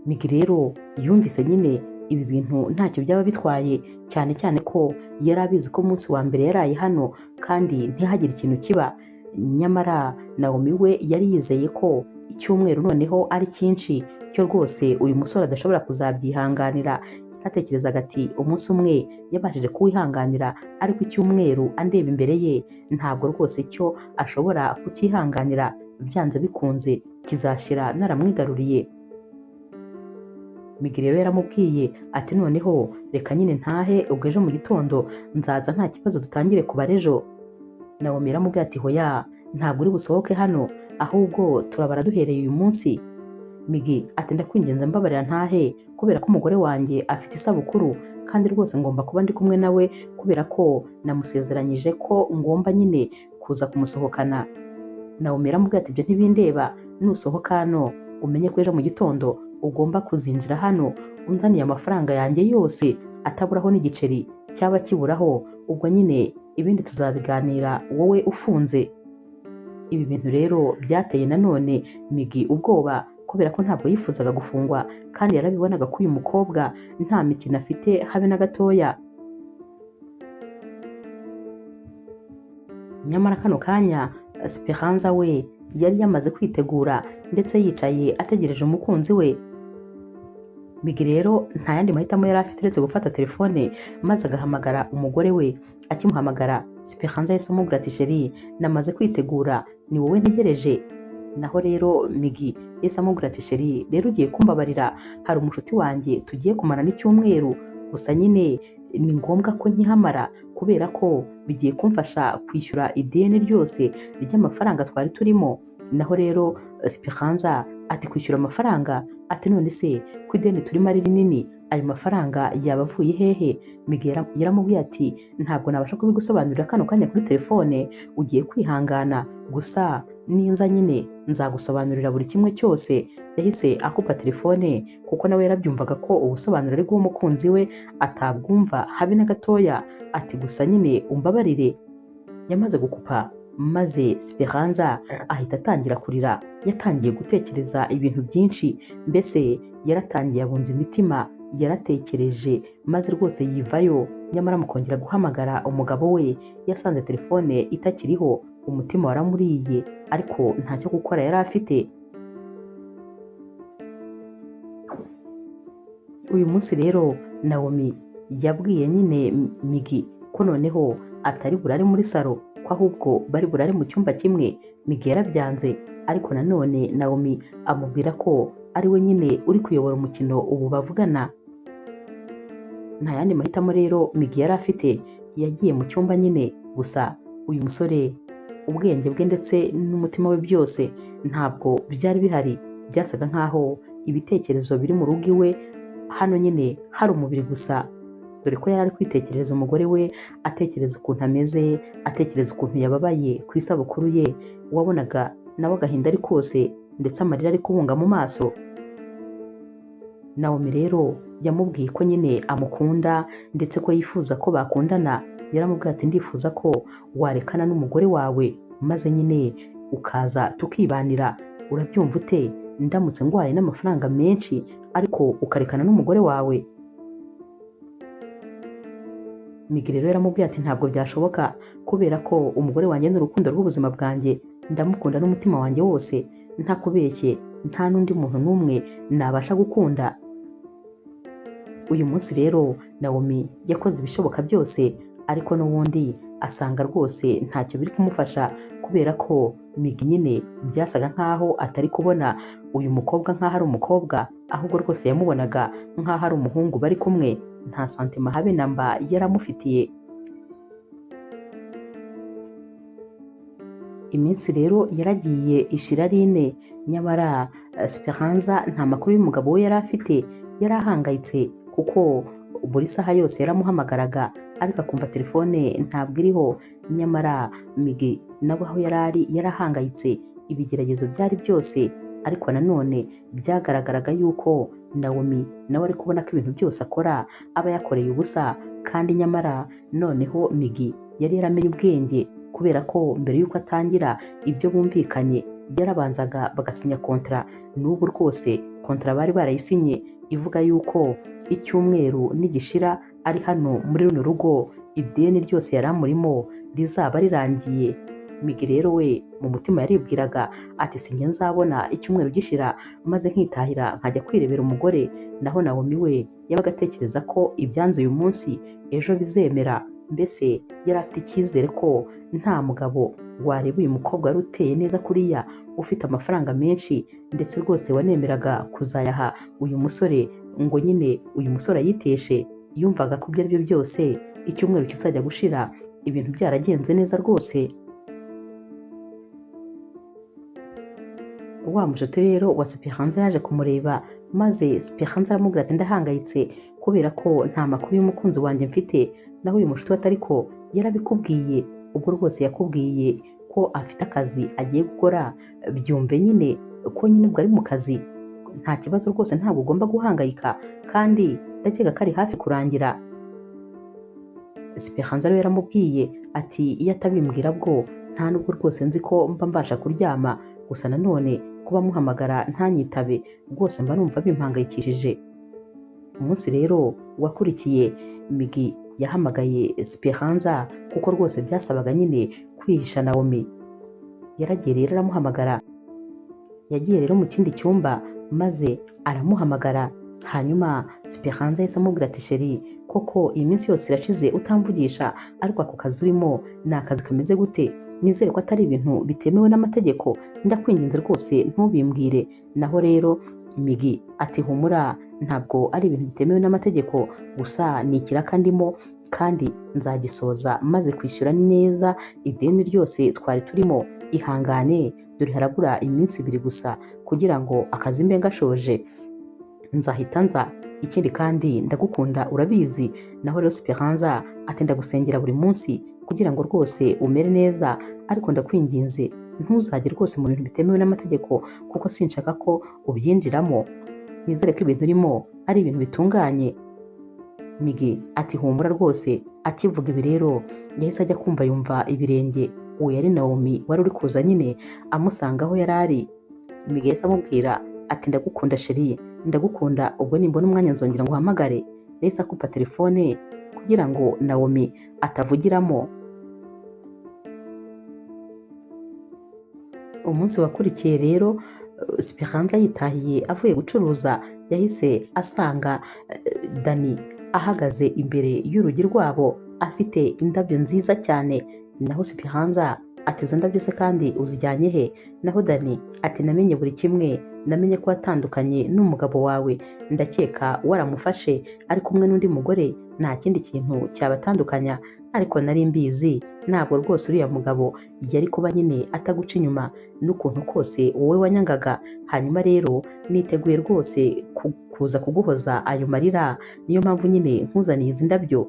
Migi rero yumvise nyine ibi bintu ntacyo byaba bitwaye, cyane cyane ko yari abizi ko umunsi wa mbere yaraye hano kandi ntihagire ikintu kiba. Nyamara Naomi we yari yizeye ko icyumweru noneho ari cyinshi cyo rwose uyu musore adashobora kuzabyihanganira. Yaratekerezaga ati umunsi umwe yabashije kuwihanganira, ariko icyumweru andeba imbere ye ntabwo rwose cyo ashobora kucyihanganira, byanze bikunze kizashira naramwigaruriye. Migi rero yaramubwiye ati noneho reka nyine ntahe, ubwo ejo mu gitondo nzaza nta kibazo dutangire kubara ejo. Naomi yaramubwiye ati hoya ntabwo uri busohoke hano, ahubwo turabara duhereye uyu munsi. Migi ati ndakwinginze mbabarira ntahe kubera ko umugore wanjye afite isabukuru kandi rwose ngomba kuba ndi kumwe nawe kubera ko namusezeranyije ko ngomba nyine kuza kumusohokana. Naomi yaramubwiye ati ibyo ntibindeba, nusohoka hano umenye ko ejo mu gitondo ugomba kuzinjira hano unzaniye amafaranga yanjye yose ataburaho n'igiceri cyaba kiburaho, ubwo nyine ibindi tuzabiganira wowe ufunze. Ibi bintu rero byateye nanone Migi ubwoba kubera ko ntabwo yifuzaga gufungwa kandi yarabibonaga ko uyu mukobwa nta mikino afite habe na gatoya. Nyamara kano kanya Speranza we yari yamaze kwitegura ndetse yicaye ategereje umukunzi we. Migi rero nta yandi mahitamo yari afite uretse gufata telefone maze agahamagara umugore we. Akimuhamagara Speranza yahise amubwira ati sheri namaze kwitegura ni wowe ntegereje. Naho rero Migi yahise amubwira ati sheri rero ugiye kumbabarira, hari umushuti wanjye tugiye kumara n'icyumweru, gusa nyine ni ngombwa ko nkihamara kubera ko bigiye kumfasha kwishyura ideni ryose ry'amafaranga twari turimo. Naho rero Speranza ati kwishyura amafaranga? Ati none se ko ideni turimo ari rinini ayo mafaranga yaba avuye hehe? Migi yaramubwiye ati ntabwo nabasha kubigusobanurira kano kanya kuri telefone, ugiye kwihangana gusa ninza nyine nzagusobanurira buri kimwe cyose. Yahise akupa telefone kuko nawe yarabyumvaga ko ubusobanuro ari guha umukunzi we atabwumva habe na gatoya. Ati gusa nyine umbabarire. Yamaze gukupa maze Speranza ahita atangira kurira. Yatangiye gutekereza ibintu byinshi, mbese yaratangiye abunza imitima, yaratekereje maze rwose yivayo. Nyamara mu kongera guhamagara umugabo we yasanze telefone itakiriho, umutima waramuriye ariko ntacyo gukora yari afite. Uyu munsi rero Naomi yabwiye nyine Migi ko noneho atari burare muri salo, ko ahubwo bari burare mu cyumba kimwe. Migi yarabyanze, ariko nanone Naomi amubwira ko ari we nyine uri kuyobora umukino ubu bavugana. Nta yandi mahitamo rero Migi yari afite, yagiye mu cyumba nyine. Gusa uyu musore ubwenge bwe ndetse n'umutima we byose ntabwo byari bihari, byasaga nkaho ibitekerezo biri mu rugo iwe hano nyine hari umubiri gusa, dore ko yari ari kwitekerereza umugore we, atekereza ukuntu ameze, atekereza ukuntu yababaye ku isabukuru ye, wabonaga nawe agahinda ari kose ndetse amarira ari kubunga mu maso. Naomi rero yamubwiye ko nyine amukunda ndetse ko yifuza ko bakundana. Yaramubwiye ati ndifuza ko warekana n'umugore wawe maze nyine ukaza tukibanira, urabyumva ute ndamutse ngwaye n'amafaranga menshi ariko ukarekana n'umugore wawe? Migi rero yaramubwiye ati ntabwo byashoboka kubera ko umugore wanjye ni urukundo rw'ubuzima bwanjye, ndamukunda n'umutima wanjye wose, ntakubeshye nta n'undi muntu n'umwe nabasha gukunda. Uyu munsi rero Naomi yakoze ibishoboka byose, ariko n'ubundi asanga rwose ntacyo biri kumufasha, kubera ko Migi nyine byasaga nkaho atari kubona uyu mukobwa nkaho ari umukobwa, ahubwo rwose yamubonaga nkaho ari umuhungu bari kumwe, nta santima habe na mba yaramufitiye. Iminsi rero yaragiye ishira ari ine, nyamara Speranza nta makuru y'umugabo we yari afite, yari ahangayitse kuko buri saha yose yaramuhamagaraga ariko akumva telefone ntabwo iriho. Nyamara Migi nawe aho yari ari yarahangayitse, ibigeragezo byari byose, ariko nanone byagaragaraga yuko Naomi nawe ari kubona ko ibintu byose akora aba yakoreye ubusa, kandi nyamara noneho Migi yari yaramenye ubwenge, kubera ko mbere y'uko atangira ibyo bumvikanye yarabanzaga bagasinya kontra. N'ubu rwose kontra bari barayisinye ivuga yuko icyumweru nigishira ari hano muri runo rugo ideni ryose yari amurimo rizaba rirangiye. Migi rero we mu mutima yaribwiraga ati sinjye nzabona icyumweru gishira maze nkitahira nkajya kwirebera umugore. Naho Naomi we yabaga atekereza ko ibyanze uyu munsi ejo bizemera, mbese yari afite icyizere ko nta mugabo wareba uyu mukobwa wari uteye neza kuriya, ufite amafaranga menshi ndetse rwose wanemeraga kuzayaha uyu musore ngo nyine uyu musore ayiteshe. Yumvaga ko ibyo ari byo byose icyumweru kizajya gushira ibintu byaragenze neza rwose. Wa mushuti rero wa Speranza yaje kumureba, maze Speranza aramubwira ati ndahangayitse kubera ko nta makuru y'umukunzi wanjye mfite. Naho uyu mushuti we ariko yarabikubwiye, ubwo rwose yakubwiye ko afite akazi agiye gukora, byumve nyine ko nyine ubwo ari mu kazi nta kibazo rwose, ntabwo ugomba guhangayika kandi ndakeka ko ari hafi kurangira. Speranza rero yaramubwiye ati iyo atabimbwira bwo nta nubwo rwose nzi ko mba mbasha kuryama, gusa nanone kuba muhamagara ntanyitabe rwose mba numva bimpangayikishije. Umunsi rero wakurikiye Migi yahamagaye Speranza kuko rwose byasabaga nyine kwihisha Naomi. Yaragiye rero aramuhamagara, yagiye rero mu kindi cyumba maze aramuhamagara. Hanyuma Speranza yahise amubwira ati sheri koko iyi minsi yose irashize utamvugisha, ariko ako kazi urimo ni akazi kameze gute? Nizere ko atari ibintu bitemewe n'amategeko, ndakwinginze rwose ntubimbwire. Naho rero Migi ati humura ntabwo ari ibintu bitemewe n'amategeko, gusa ni ikiraka ndimo kandi nzagisoza maze kwishyura neza ideni ryose twari turimo, ihangane dore harabura iminsi ibiri gusa kugira ngo akazi mbe ngashoje, nzahita nza. Ikindi kandi ndagukunda urabizi. Naho rero Speranza ati ndagusengera buri munsi kugira ngo rwose umere neza, ariko ndakwinginze ntuzajye rwose mu bintu bitemewe n'amategeko kuko sinshaka ko ubyinjiramo, nizere ko ibintu urimo ari ibintu bitunganye. Migi ati humura rwose. Akivuga ibi rero yahise ajya kumva yumva ibirenge, uwo yari Naomi wari uri kuza nyine amusanga aho yari ari. Migi yahise amubwira ati ndagukunda chérie, ndagukunda, ubwo nimbona umwanya nzongera nguhamagare. Yahise akupa telefone kugira ngo Naomi atavugiramo. Umunsi wakurikiye rero Speranza yitahiye avuye gucuruza, yahise asanga Dani ahagaze imbere y'urugi rwabo afite indabyo nziza cyane. Naho Speranza ati izo ndabyo se kandi uzijyanye he? Naho Dani ati namenye buri kimwe, namenye ko watandukanye n'umugabo wawe, ndakeka waramufashe ari kumwe n'undi mugore, nta kindi kintu cyabatandukanya, ariko nari mbizi ntabwo rwose uriya mugabo yari kuba nyine ataguca inyuma n'ukuntu kose wowe wanyangaga. Hanyuma rero niteguye rwose kuza kuguhoza ayo marira, niyo mpamvu nyine nkuzaniye izi ndabyo.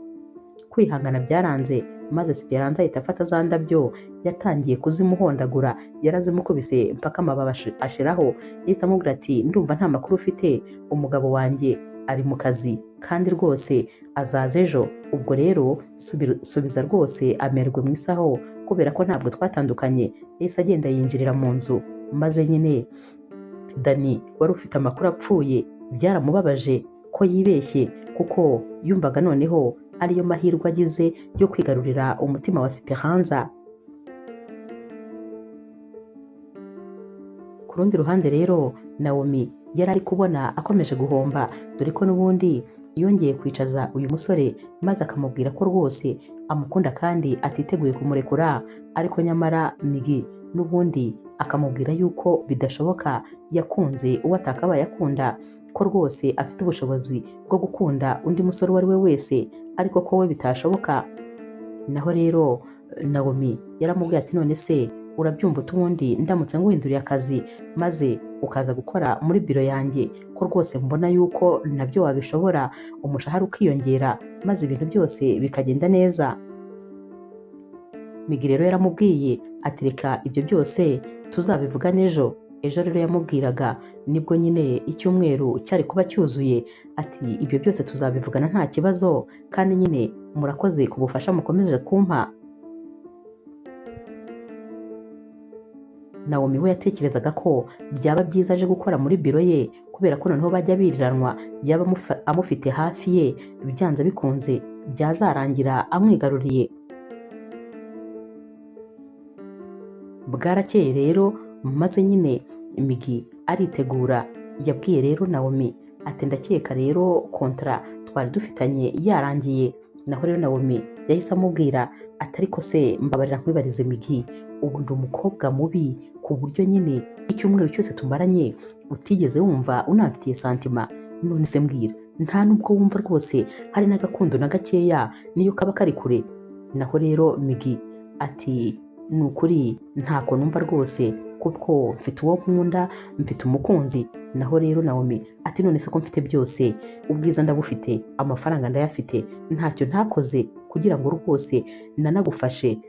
Kwihangana byaranze, maze Speranza ahita afata za ndabyo yatangiye kuzimuhondagura, yarazimukubise mpaka amababi ashiraho. Yahise amubwira ati ndumva nta makuru ufite, umugabo wanjye ari mu kazi kandi rwose azaza ejo, ubwo rero subiza rwose amerwe mu isaho kubera ko ntabwo twatandukanye. Yahise agenda yinjirira mu nzu, maze nyine Dani wari ufite amakuru apfuye byaramubabaje ko yibeshye, kuko yumvaga noneho ariyo mahirwe agize yo kwigarurira umutima wa Speranza. Ku rundi ruhande rero Naomi yari ari kubona akomeje guhomba, dore ko n'ubundi yongeye kwicaza uyu musore maze akamubwira ko rwose amukunda kandi atiteguye kumurekura, ariko nyamara Migi n'ubundi akamubwira yuko bidashoboka, yakunze uwo atakabaye akunda, ko rwose afite ubushobozi bwo gukunda undi musore uwo ari we wese, ariko ko we bitashoboka. Naho rero Naomi yaramubwiye ati none se urabyumva utubundi ndamutse nguhinduriye akazi maze ukaza gukora muri biro yanjye, ko rwose mbona yuko nabyo wabishobora, umushahara ukiyongera maze ibintu byose bikagenda neza. Migi rero yaramubwiye ati reka ibyo byose tuzabivuga n'ejo. Ejo rero yamubwiraga nibwo nyine icyumweru cyari kuba cyuzuye, ati ibyo byose tuzabivugana nta kibazo, kandi nyine murakoze ku bufasha mukomeje kumpa. Naomi we yatekerezaga ko byaba byiza aje gukora muri biro ye, kubera ko noneho bajya biriranwa, yaba amufite hafi ye, byanze bikunze byazarangira amwigaruriye. Bwarakeye rero maze nyine Migi aritegura, yabwiye rero Naomi ati ndakeka rero kontra twari dufitanye yarangiye. Naho rero Naomi yahise amubwira ati ariko se mbabarira nkwibarize Migi, ubu ndi umukobwa mubi ku buryo nyine icyumweru cyose tumaranye utigeze wumva unamfitiye santima? None se mbwira, nta nubwo wumva rwose hari n'agakundo na gakeya niyo kaba kari kure? Naho rero Migi ati ni ukuri ntako numva rwose, kuko mfite uwo nkunda, mfite umukunzi. Naho rero Naomi ati none se ko mfite byose, ubwiza ndabufite, amafaranga ndayafite, ntacyo ntakoze kugira ngo rwose nanagufashe,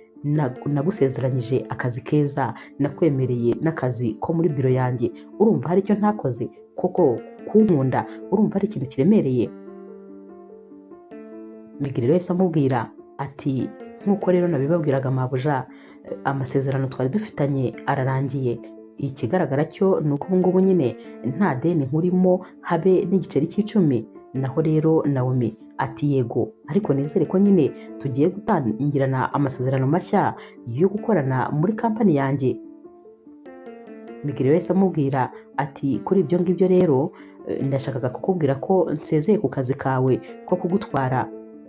nagusezeranyije akazi keza, nakwemereye n'akazi ko muri biro yanjye, urumva hari icyo ntakoze koko kunkunda, urumva hari ikintu kiremereye? Migi rero yahise amubwira ati nk'uko rero nabibabwiraga mabuja, amasezerano twari dufitanye ararangiye, ikigaragara cyo ni uko ubu ngubu nyine nta deni nkurimo habe n'igiceri cy'icumi. Naho rero Naomi ati yego, ariko nizere ko nyine tugiye gutangirana amasezerano mashya yo gukorana muri kampani yanjye. Migi rero yahise amubwira ati kuri ibyo ngibyo rero ndashakaga kukubwira ko nsezeye ku kazi kawe ko kugutwara,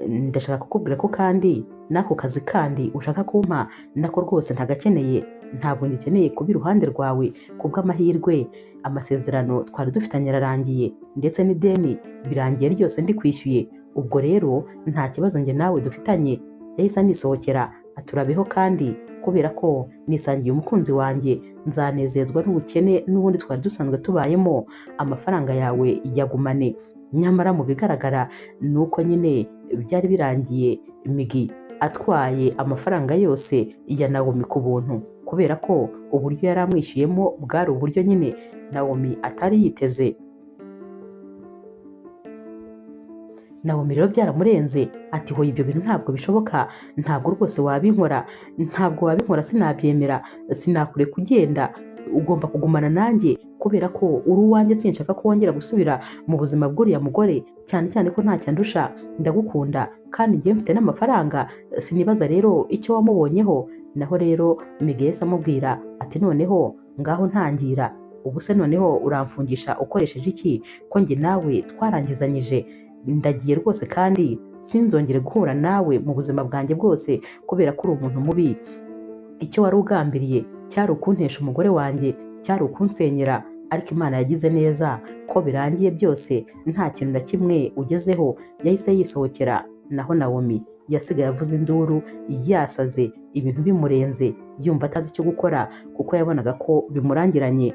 ndashaka kukubwira ko kandi n'ako kazi kandi ushaka kumpa nako rwose ntagakeneye, ntabwo ngikeneye kuba iruhande rwawe, kubw'amahirwe amasezerano twari dufitanye ararangiye, ndetse n'ideni birangiye ryose ndikwishyuye, ubwo rero nta kibazo njye nawe dufitanye. Yahise anisohokera aturabeho kandi kubera ko nisangiye umukunzi wanjye nzanezezwa n'ubukene n'ubundi twari dusanzwe tubayemo, amafaranga yawe yagumane. Nyamara mu bigaragara ni uko nyine byari birangiye Migi atwaye amafaranga yose ya Naomi ku buntu, kubera ko uburyo yari amwishyuyemo bwari uburyo nyine Naomi atari yiteze. Naomi rero byaramurenze ati hoya ibyo bintu ntabwo bishoboka, ntabwo rwose wabinkora, ntabwo wabinkora, sinabyemera, sinakureka ugenda, ugomba kugumana nanjye kubera ko uri uwanjye, sinshaka ko wongera gusubira mu buzima bw'uriya mugore, cyane cyane ko ntacyo andusha, ndagukunda kandi ngiye mfite n'amafaranga, sinibaza rero icyo wamubonyeho. Naho rero Migi yahise amubwira ati noneho ngaho ntangira, ubu se noneho uramfungisha ukoresheje iki ko njye nawe twarangizanyije, ndagiye rwose kandi sinzongere guhura nawe mu buzima bwanjye bwose kubera ko uri umuntu mubi. Icyo wari ugambiriye cyari ukuntesha umugore wanjye, cyari ukunsenyera, ariko Imana yagize neza ko birangiye byose nta kintu na kimwe ugezeho. Yahise yisohokera. Naho Naomi yasigaye avuza induru yasaze, ibintu bimurenze, yumva atazi icyo gukora kuko yabonaga ko bimurangiranye.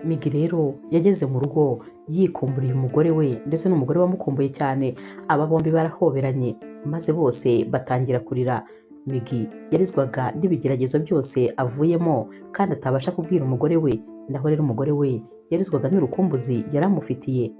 Migi rero yageze mu rugo yikumburiye umugore we ndetse n'umugore wamukumbuye cyane. Aba bombi barahoberanye maze bose batangira kurira. Migi yarizwaga n'ibigeragezo byose avuyemo kandi atabasha kubwira umugore we. Naho rero umugore we yarizwaga n'urukumbuzi yaramufitiye.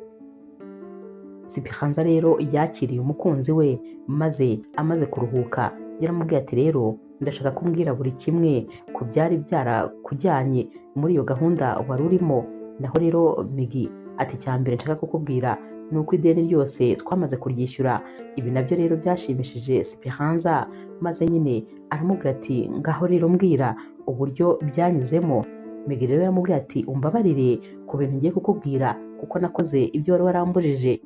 Sipiranza rero yakiriye umukunzi we maze amaze kuruhuka yaramubwiye ati rero ndashaka kumbwira buri kimwe ku byari byarakujyanye muri iyo gahunda wari urimo. Naho rero Migi ati icya mbere nshaka kukubwira ni uko ideni ryose twamaze kuryishyura. Ibi nabyo rero byashimishije Sipiranza, maze nyine aramubwira ati ngaho rero mbwira uburyo byanyuzemo. Migi rero yaramubwiye ati umbabarire ku bintu ngiye kukubwira kuko nakoze ibyo wari warambujije.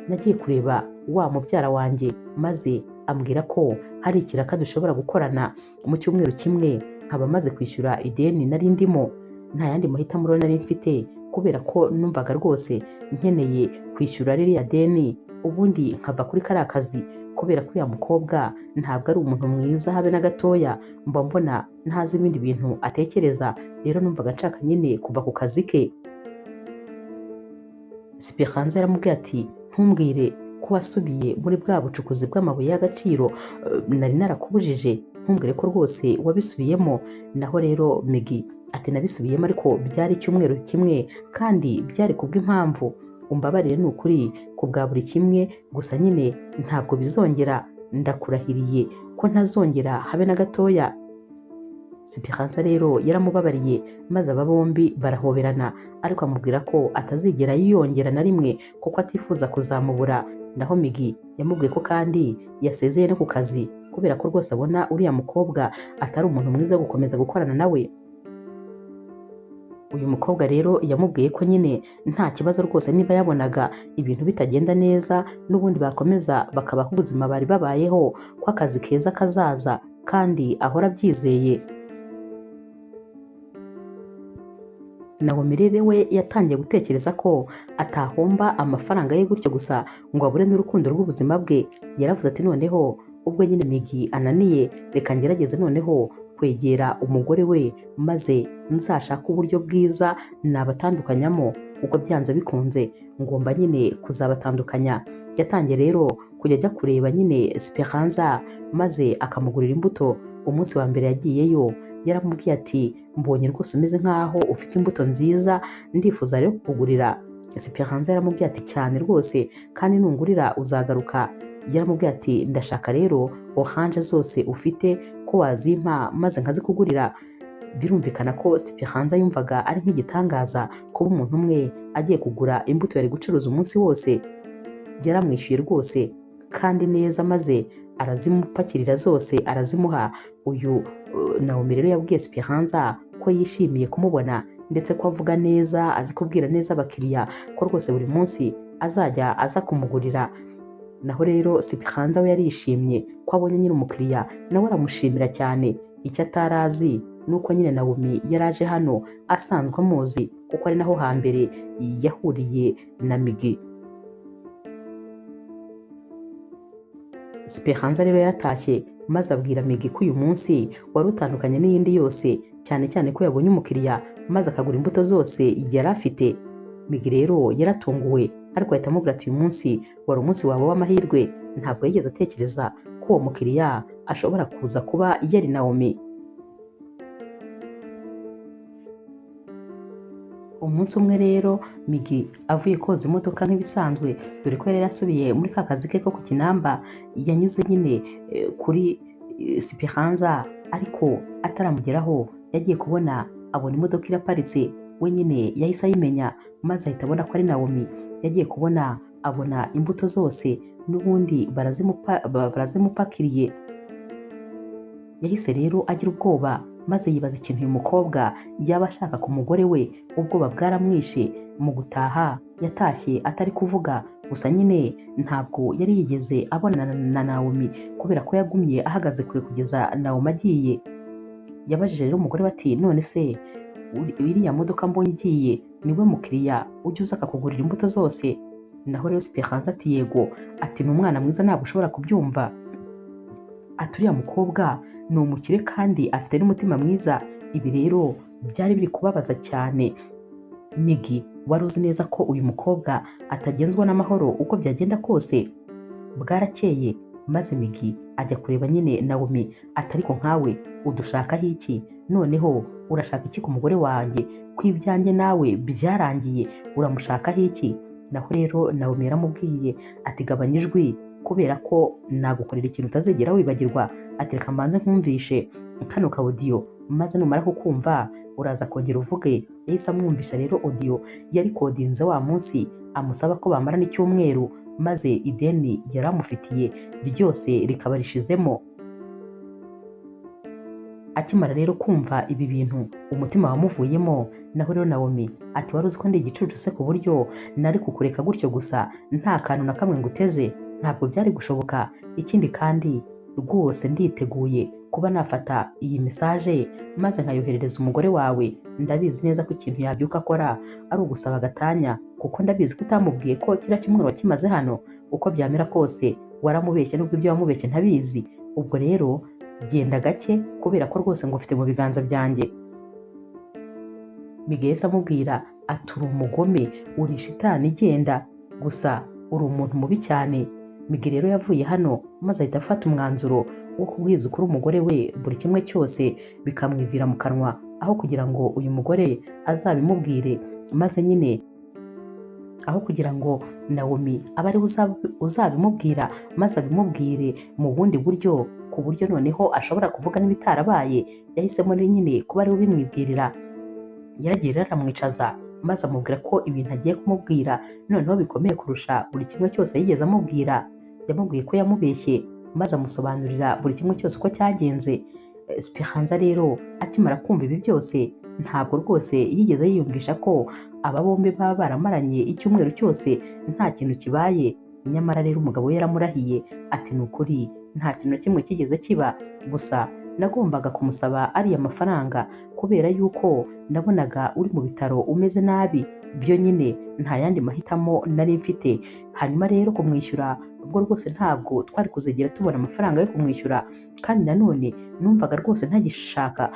Nagiye kureba wa mubyara wanjye maze ambwira ko hari ikiraka dushobora gukorana mu cyumweru kimwe nkaba maze kwishyura ideni nari ndimo. Nta yandi mahitamo rero nari mfite kubera ko numvaga rwose nkeneye kwishyura ririya deni ubundi nkava kuri kariya kazi, kubera ko uriya mukobwa ntabwo ari umuntu mwiza habe na gatoya, mba mbona ntazi ibindi bintu atekereza, rero numvaga nshaka nyine kuva ku kazi ke. Sipiranza yaramubwiye ati ntumbwire ko wasubiye muri bwa bucukuzi bw'amabuye y'agaciro nari narakubujije, ntumbwire ko rwose wabisubiyemo. Naho rero Migi ati nabisubiyemo ariko byari icyumweru kimwe kandi byari kubw'impamvu, umbabarire ni ukuri ku bwa buri kimwe, gusa nyine ntabwo bizongera, ndakurahiriye ko ntazongera habe na gatoya. Sipiranza rero yaramubabariye maze aba bombi barahoberana, ariko amubwira ko atazigera yiyongera na rimwe kuko atifuza kuzamubura. Naho Migi yamubwiye ko kandi yasezeye no ku kazi kubera ko rwose abona uriya mukobwa atari umuntu mwiza wo gukomeza gukorana nawe. Uyu mukobwa rero yamubwiye ko nyine nta kibazo rwose niba yabonaga ibintu bitagenda neza n'ubundi bakomeza bakabaho ubuzima bari babayeho, ko akazi keza kazaza kandi ahora abyizeye. Naomi rero we yatangiye gutekereza ko atahomba amafaranga ye gutyo gusa ngo abure n'urukundo rw'ubuzima bwe. Yaravuze ati noneho ubwo nyine Migi ananiye, reka ngerageze noneho kwegera umugore we maze nzashake uburyo bwiza nabatandukanyamo, kuko byanze bikunze ngomba nyine kuzabatandukanya. Yatangiye rero kujya ajya kureba nyine Siperanza maze akamugurira imbuto. Umunsi wa mbere yagiyeyo yaramubwiye ati mbonye rwose umeze nkaho ufite imbuto nziza, ndifuza rero kukugurira. Siperanza yaramubwiye ati cyane rwose kandi nungurira uzagaruka. Yaramubwiye ati ndashaka rero oranje zose ufite ko wazimpa maze nkazikugurira. Birumvikana ko Siperanza yumvaga ari nk'igitangaza kuba umuntu umwe agiye kugura imbuto yari gucuruza umunsi wose. Yaramwishyuye rwose kandi neza maze arazimupakirira zose arazimuha. Uyu Naomi rero yabwiye Siperanza ko yishimiye kumubona ndetse ko avuga neza, azi kubwira neza abakiriya, ko rwose buri munsi azajya aza kumugurira. Naho rero Siperanza we yarishimye ko abonye nyine umukiriya, nawe aramushimira cyane. Icyo atarazi nuko nyine Naomi yaraje hano asanzwe amuzi kuko ari naho hambere yahuriye na Migi. Siperanza rero yaratashye maze abwira Migi ko uyu munsi wari utandukanye n'iyindi yose, cyane cyane ko yabonye umukiriya maze akagura imbuto zose yari afite. Migi rero yaratunguwe ariko ahita amubwira ati uyu munsi wari umunsi wawe w'amahirwe. Ntabwo yigeze atekereza ko uwo mukiriya ashobora kuza kuba yari Naomi. Umunsi umwe rero Migi avuye koza imodoka nk'ibisanzwe, dore ko yari yarasubiye muri ka kazi ke ko ku Kinamba, yanyuze nyine kuri Siperanza ariko ataramugeraho Yagiye kubona abona imodoka iraparitse, we nyine yahise ayimenya maze ahita abona ko ari Naomi. Yagiye kubona abona imbuto zose n'ubundi barazimupakiriye. Yahise rero agira ubwoba maze yibaza ikintu uyu mukobwa yaba ashaka ku mugore we. Ubwoba bwaramwishe. Mu gutaha yatashye atari kuvuga, gusa nyine ntabwo yari yigeze abonana na Naomi kubera ko yagumye ahagaze kure kugeza Naomi agiye. Yabajije rero umugore we ati none se iriya modoka mbonye igiye niwe mukiriya ujya uza akakugurira imbuto zose? Naho rero Esperance ati yego, ati ni umwana mwiza ntabwo ushobora kubyumva, ati uriya mukobwa ni umukire kandi afite n'umutima mwiza. Ibi rero byari biri kubabaza cyane Migi wari uzi neza ko uyu mukobwa atagenzwa n'amahoro uko byagenda kose. Bwarakeye maze Migi ajya kureba nyine Naomi ati ariko nkawe udushakaho iki? Noneho urashaka iki ku mugore wanjye? Ko ibyanjye nawe byarangiye, uramushakaho iki? Naho rero Naomi yaramubwiye ati gabanya ijwi kubera ko nagukorera ikintu utazigera wibagirwa. Ati reka mbanze nkumvishe kano ka audio, maze numara kukumva uraza kongera uvuge. Yahise amwumvisha rero audio yari kodinze wa munsi amusaba ko bamarana icyumweru, maze ideni yaramufitiye ryose rikaba rishizemo. Akimara rero kumva ibi bintu umutima wamuvuyemo. Naho rero Naomi ati wari uzi ko ndi igicucu se ku buryo nari kukureka gutyo gusa nta kantu na kamwe nguteze? Ntabwo byari gushoboka. Ikindi kandi rwose nditeguye kuba nafata iyi message maze nkayoherereza umugore wawe. Ndabizi neza ko ikintu yabyuka akora ari ugusaba agatanya, kuko ndabizi ko utamubwiye ko kiriya cyumweru wakimaze hano. Uko byamera kose waramubeshye, nubwo ibyo wamubeshye ntabizi. Ubwo rero genda gake kubera ko rwose ngufite mu biganza byanjye. Migi yahise amubwira ati uri umugome, uri shitani, genda gusa uri umuntu mubi cyane. Migi rero yavuye hano maze ahita afata umwanzuro wo kubwiza ukuri umugore we buri kimwe cyose bikamwivira mu kanwa, aho kugira ngo uyu mugore azabimubwire, maze nyine aho kugira ngo Naomi abe ari uzabimubwira maze abimubwire mu bundi buryo, ku buryo noneho ashobora kuvuga n'ibitarabaye. Yahisemo nyine kuba ari we ubimwibwirira. Yaragiye rero aramwicaza maze amubwira ko ibintu agiye kumubwira noneho bikomeye kurusha buri kimwe cyose yigeze amubwira. Yamubwiye ko yamubeshye maze amusobanurira buri kimwe cyose uko cyagenze. Esperanza rero akimara kumva ibi byose ntabwo rwose yigeze yiyumvisha ko aba bombi baba baramaranye icyumweru cyose nta kintu kibaye. Nyamara rero umugabo we yaramurahiye ati ni ukuri nta kintu na kimwe kigeze kiba, gusa nagombaga kumusaba ariya mafaranga kubera yuko nabonaga uri mu bitaro umeze nabi, byo nyine nta yandi mahitamo nari mfite. Hanyuma rero kumwishyura ubwo rwose ntabwo twari kuzigera tubona amafaranga yo kumwishyura, kandi nanone numvaga rwose ntagishaka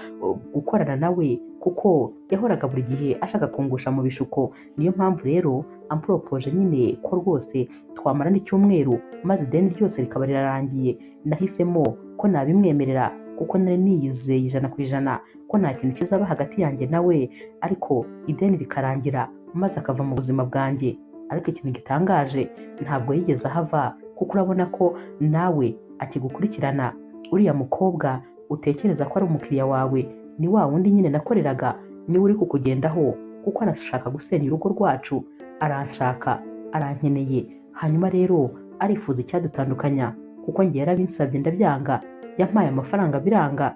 gukorana nawe kuko yahoraga buri gihe ashaka kungusha mu bishuko. Niyo mpamvu rero amporopoje nyine ko rwose twamarana icyumweru maze ideni ryose rikaba rirarangiye. Nahisemo ko nabimwemerera kuko nari niyizeye 100% ko nta kintu kizaba hagati yanjye nawe, ariko ideni rikarangira maze akava mu buzima bwanjye. Ariko ikintu gitangaje ntabwo yigeze ahava, kuko urabona ko nawe akigukurikirana. Uriya mukobwa utekereza ko ari umukiriya wawe ni wa wundi nyine nakoreraga, niwe uri kukugendaho kuko arashaka gusenya urugo rwacu, aranshaka, arankeneye. Hanyuma rero arifuza icyadutandukanya kuko njye yarabinsabye ndabyanga, yampaye amafaranga biranga.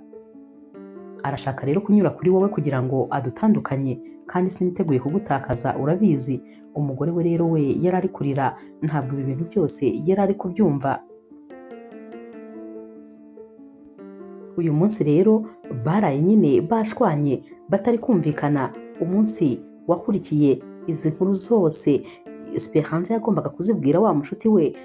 Arashaka rero kunyura kuri wowe kugira ngo adutandukanye, kandi siniteguye kugutakaza urabizi. Umugore we rero we yari ari kurira, ntabwo ibi bintu byose yari ari kubyumva. Uyu munsi rero baraye nyine bashwanye batari kumvikana. Umunsi wakurikiye izi nkuru zose Esperance yagombaga kuzibwira wa mushuti we.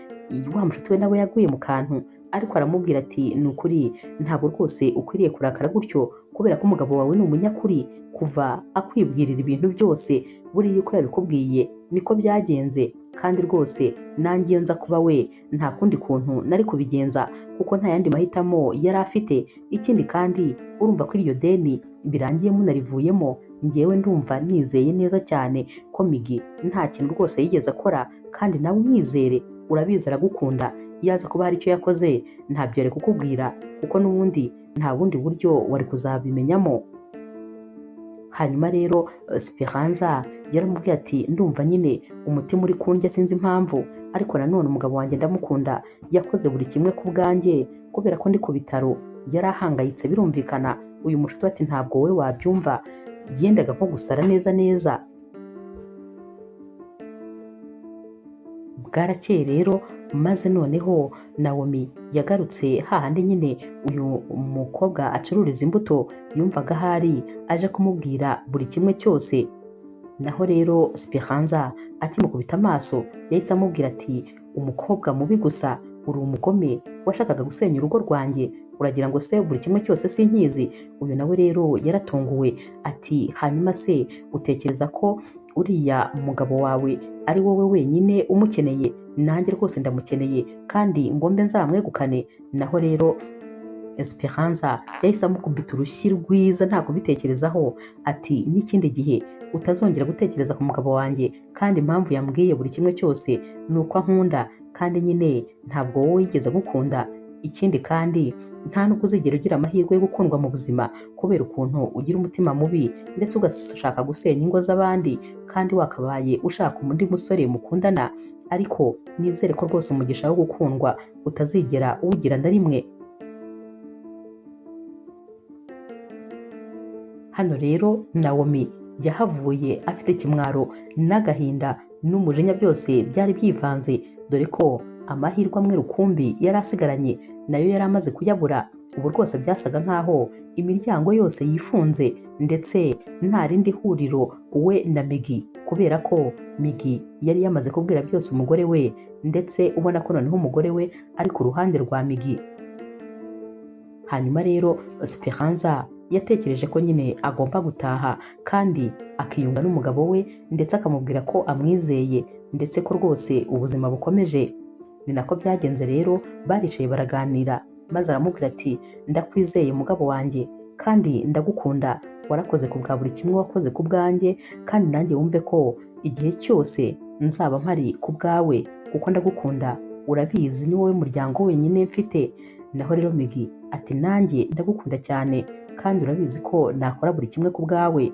Wa mushuti we nawe yaguye mu kantu, ariko aramubwira ati ni ukuri ntabwo rwose ukwiriye kurakara gutyo kubera ko umugabo wawe ni umunyakuri, kuva akwibwirira ibintu byose buriya uko yabikubwiye niko byagenze, kandi rwose nanjye iyo nza kuba we nta kundi kuntu nari kubigenza kuko nta yandi mahitamo yari afite. Ikindi kandi urumva ko iryo deni birangiye munarivuyemo, njyewe ndumva nizeye neza cyane ko Migi nta kintu rwose yigeze akora, kandi nawe umwizere, urabizi aragukunda. Iyo aza kuba hari icyo yakoze ntabyo yari kukubwira kuko n'ubundi nta bundi buryo wari kuzabimenyamo. Hanyuma rero Speranza yaramubwiye ati ndumva nyine umutima uri kundya sinzi impamvu, ariko nanone umugabo wanjye ndamukunda, yakoze buri kimwe ku bwanjye kubera ko ndi ku bitaro, yari ahangayitse birumvikana. Uyu mushuti ati ntabwo wowe wabyumva, yendaga nko gusara neza neza. Bwarakeye rero maze noneho Naomi yagarutse hahandi nyine uyu mukobwa acururiza imbuto, yumvaga ahari aje kumubwira buri kimwe cyose. Naho rero Speranza akimukubita amaso yahise amubwira ati umukobwa mubi gusa, uri umugome, washakaga gusenya urugo rwanjye, uragira ngo se buri kimwe cyose sinkizi. Uyu nawe rero yaratunguwe ati hanyuma se utekereza ko uriya mugabo wawe ari wowe wenyine umukeneye? Nanjye rwose ndamukeneye kandi ngombe nzamwegukane. Naho rero Esperanza yahise amukubita urushyi rwiza nta kubitekerezaho, ati n'ikindi gihe utazongera gutekereza ku mugabo wanjye, kandi impamvu yambwiye buri kimwe cyose ni uko ankunda, kandi nyine ntabwo wowe wigeze gukunda. Ikindi kandi nta n'ubwo uzigera ugira amahirwe yo gukundwa mu buzima kubera ukuntu ugira umutima mubi ndetse ugashaka gusenya ingo z'abandi, kandi wakabaye ushaka undi musore mukundana, ariko nizere ko rwose umugisha wo gukundwa utazigera uwugira na rimwe. Hano rero Naomi yahavuye afite ikimwaro n'agahinda n'umujinya byose byari byivanze, dore ko amahirwe amwe rukumbi yari asigaranye nayo yari amaze kuyabura. Ubu rwose byasaga nkaho imiryango yose yifunze ndetse nta rindi huriro we na Migi, kubera ko Migi yari yamaze kubwira byose umugore we, ndetse ubona ko noneho umugore we ari ku ruhande rwa Migi. Hanyuma rero Speranza yatekereje ko nyine agomba gutaha kandi akiyunga n'umugabo we, ndetse akamubwira ko amwizeye ndetse ko rwose ubuzima bukomeje. Ni nako byagenze rero, baricaye baraganira maze aramubwira ati ndakwizeye mugabo wanjye kandi ndagukunda, warakoze ku bwa buri kimwe wakoze ku bwanjye, kandi nanjye wumve ko igihe cyose nzaba mpari ku bwawe kuko ndagukunda, urabizi ni wowe muryango wenyine mfite. Naho rero Migi ati nanjye ndagukunda cyane kandi urabizi ko nakora buri kimwe ku bwawe.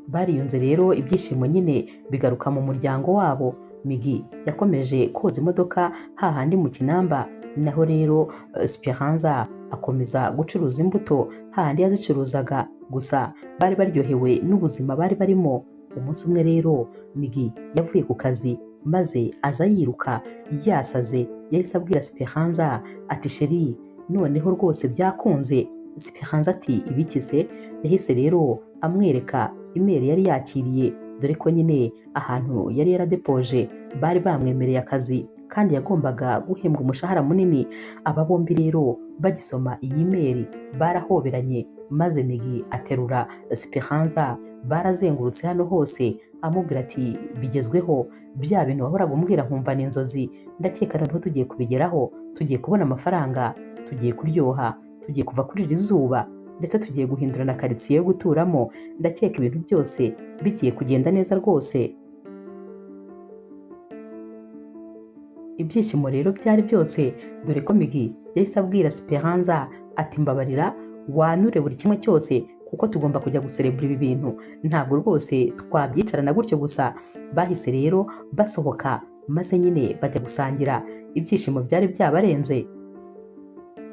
Bariyunze rero, ibyishimo nyine bigaruka mu muryango wabo. Migi yakomeje koza imodoka hahandi mu Kinamba, naho rero Speranza akomeza gucuruza imbuto hahandi yazicuruzaga, gusa bari baryohewe n'ubuzima bari barimo. Umunsi umwe rero Migi yavuye ku kazi maze aza yiruka yasaze, yahise abwira Speranza ati sheri noneho rwose byakunze. Speranza ati ibiki se? Yahise rero amwereka imeri yari yakiriye, dore ko nyine ahantu yari yaradepoje bari bamwemereye akazi kandi yagombaga guhembwa umushahara munini. Aba bombi rero bagisoma iyi meri barahoberanye, maze Migi aterura Speranza, barazengurutse hano hose amubwira ati bigezweho, bya bintu wahoraga umbwira nkumva ni inzozi, ndakeka noneho tugiye kubigeraho, tugiye kubona amafaranga, tugiye kuryoha, tugiye kuva kuri iri zuba, ndetse tugiye guhindura na karitsiye yo guturamo, ndakeka ibintu byose bigiye kugenda neza rwose. Ibyishimo rero byari byose, dore ko Migi yahise abwira Speranza ati mbabarira wanure buri kimwe cyose kuko tugomba kujya guserebura ibi bintu, ntabwo rwose twabyicarana gutyo gusa. Bahise rero basohoka maze nyine bajya gusangira, ibyishimo byari byabarenze.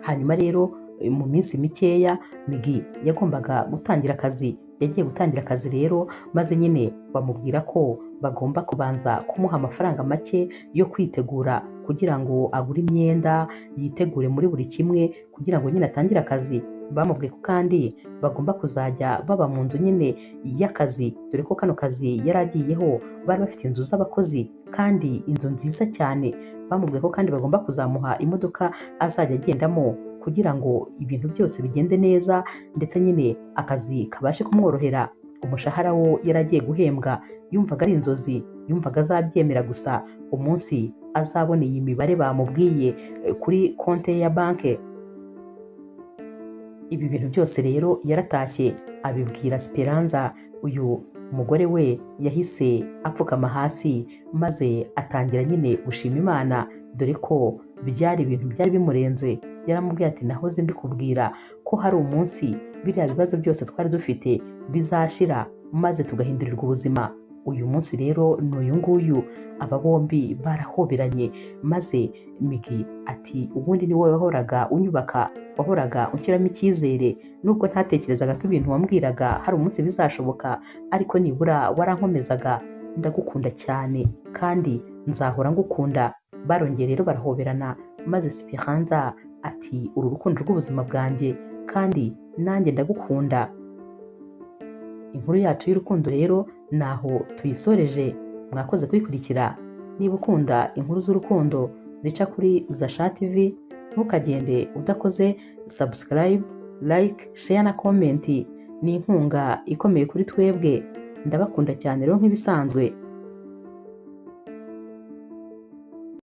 Hanyuma rero mu minsi mikeya Migi yagombaga gutangira akazi, yagiye gutangira akazi rero maze nyine bamubwira ko bagomba kubanza kumuha amafaranga make yo kwitegura kugira ngo agure imyenda, yitegure muri buri kimwe kugira ngo nyine atangire akazi. Bamubwiye ko kandi bagomba kuzajya baba mu nzu nyine y'akazi, dore ko kano kazi yari agiyeho bari bafite inzu z'abakozi kandi inzu nziza cyane. Bamubwiye ko kandi bagomba kuzamuha imodoka azajya agendamo kugira ngo ibintu byose bigende neza, ndetse nyine akazi kabashe kumworohera. Umushahara wo yari agiye guhembwa yumvaga ari inzozi, yumvaga azabyemera gusa umunsi azabona iyi mibare bamubwiye kuri konti ya banki. Ibi bintu byose rero yaratashye abibwira Speranza. Uyu mugore we yahise apfukama hasi maze atangira nyine gushima Imana, dore ko byari ibintu byari bimurenze. Yaramubwiye ati nahoze mbikubwira ko hari umunsi biriya bibazo byose twari dufite bizashira maze tugahindurirwa ubuzima. Uyu munsi rero ni uyu nguyu. Aba bombi barahoberanye, maze Migi ati ubundi ni wowe wahoraga unyubaka, wahoraga unshyiramo icyizere, nubwo ntatekerezaga ko ibintu wambwiraga hari umunsi bizashoboka, ariko nibura warankomezaga. Ndagukunda cyane kandi nzahora ngukunda. Barongeye rero barahoberana, maze Speranza ati uru rukundo rw'ubuzima bwanjye kandi nanjye ndagukunda. Inkuru yacu y'urukundo rero naho tuyisoreje. Mwakoze kuyikurikira. Niba ukunda inkuru z'urukundo zica kuri Zasha TV, ntukagende udakoze subscribe, like, share na comment. Ni inkunga ikomeye kuri twebwe. Ndabakunda cyane rero nk'ibisanzwe.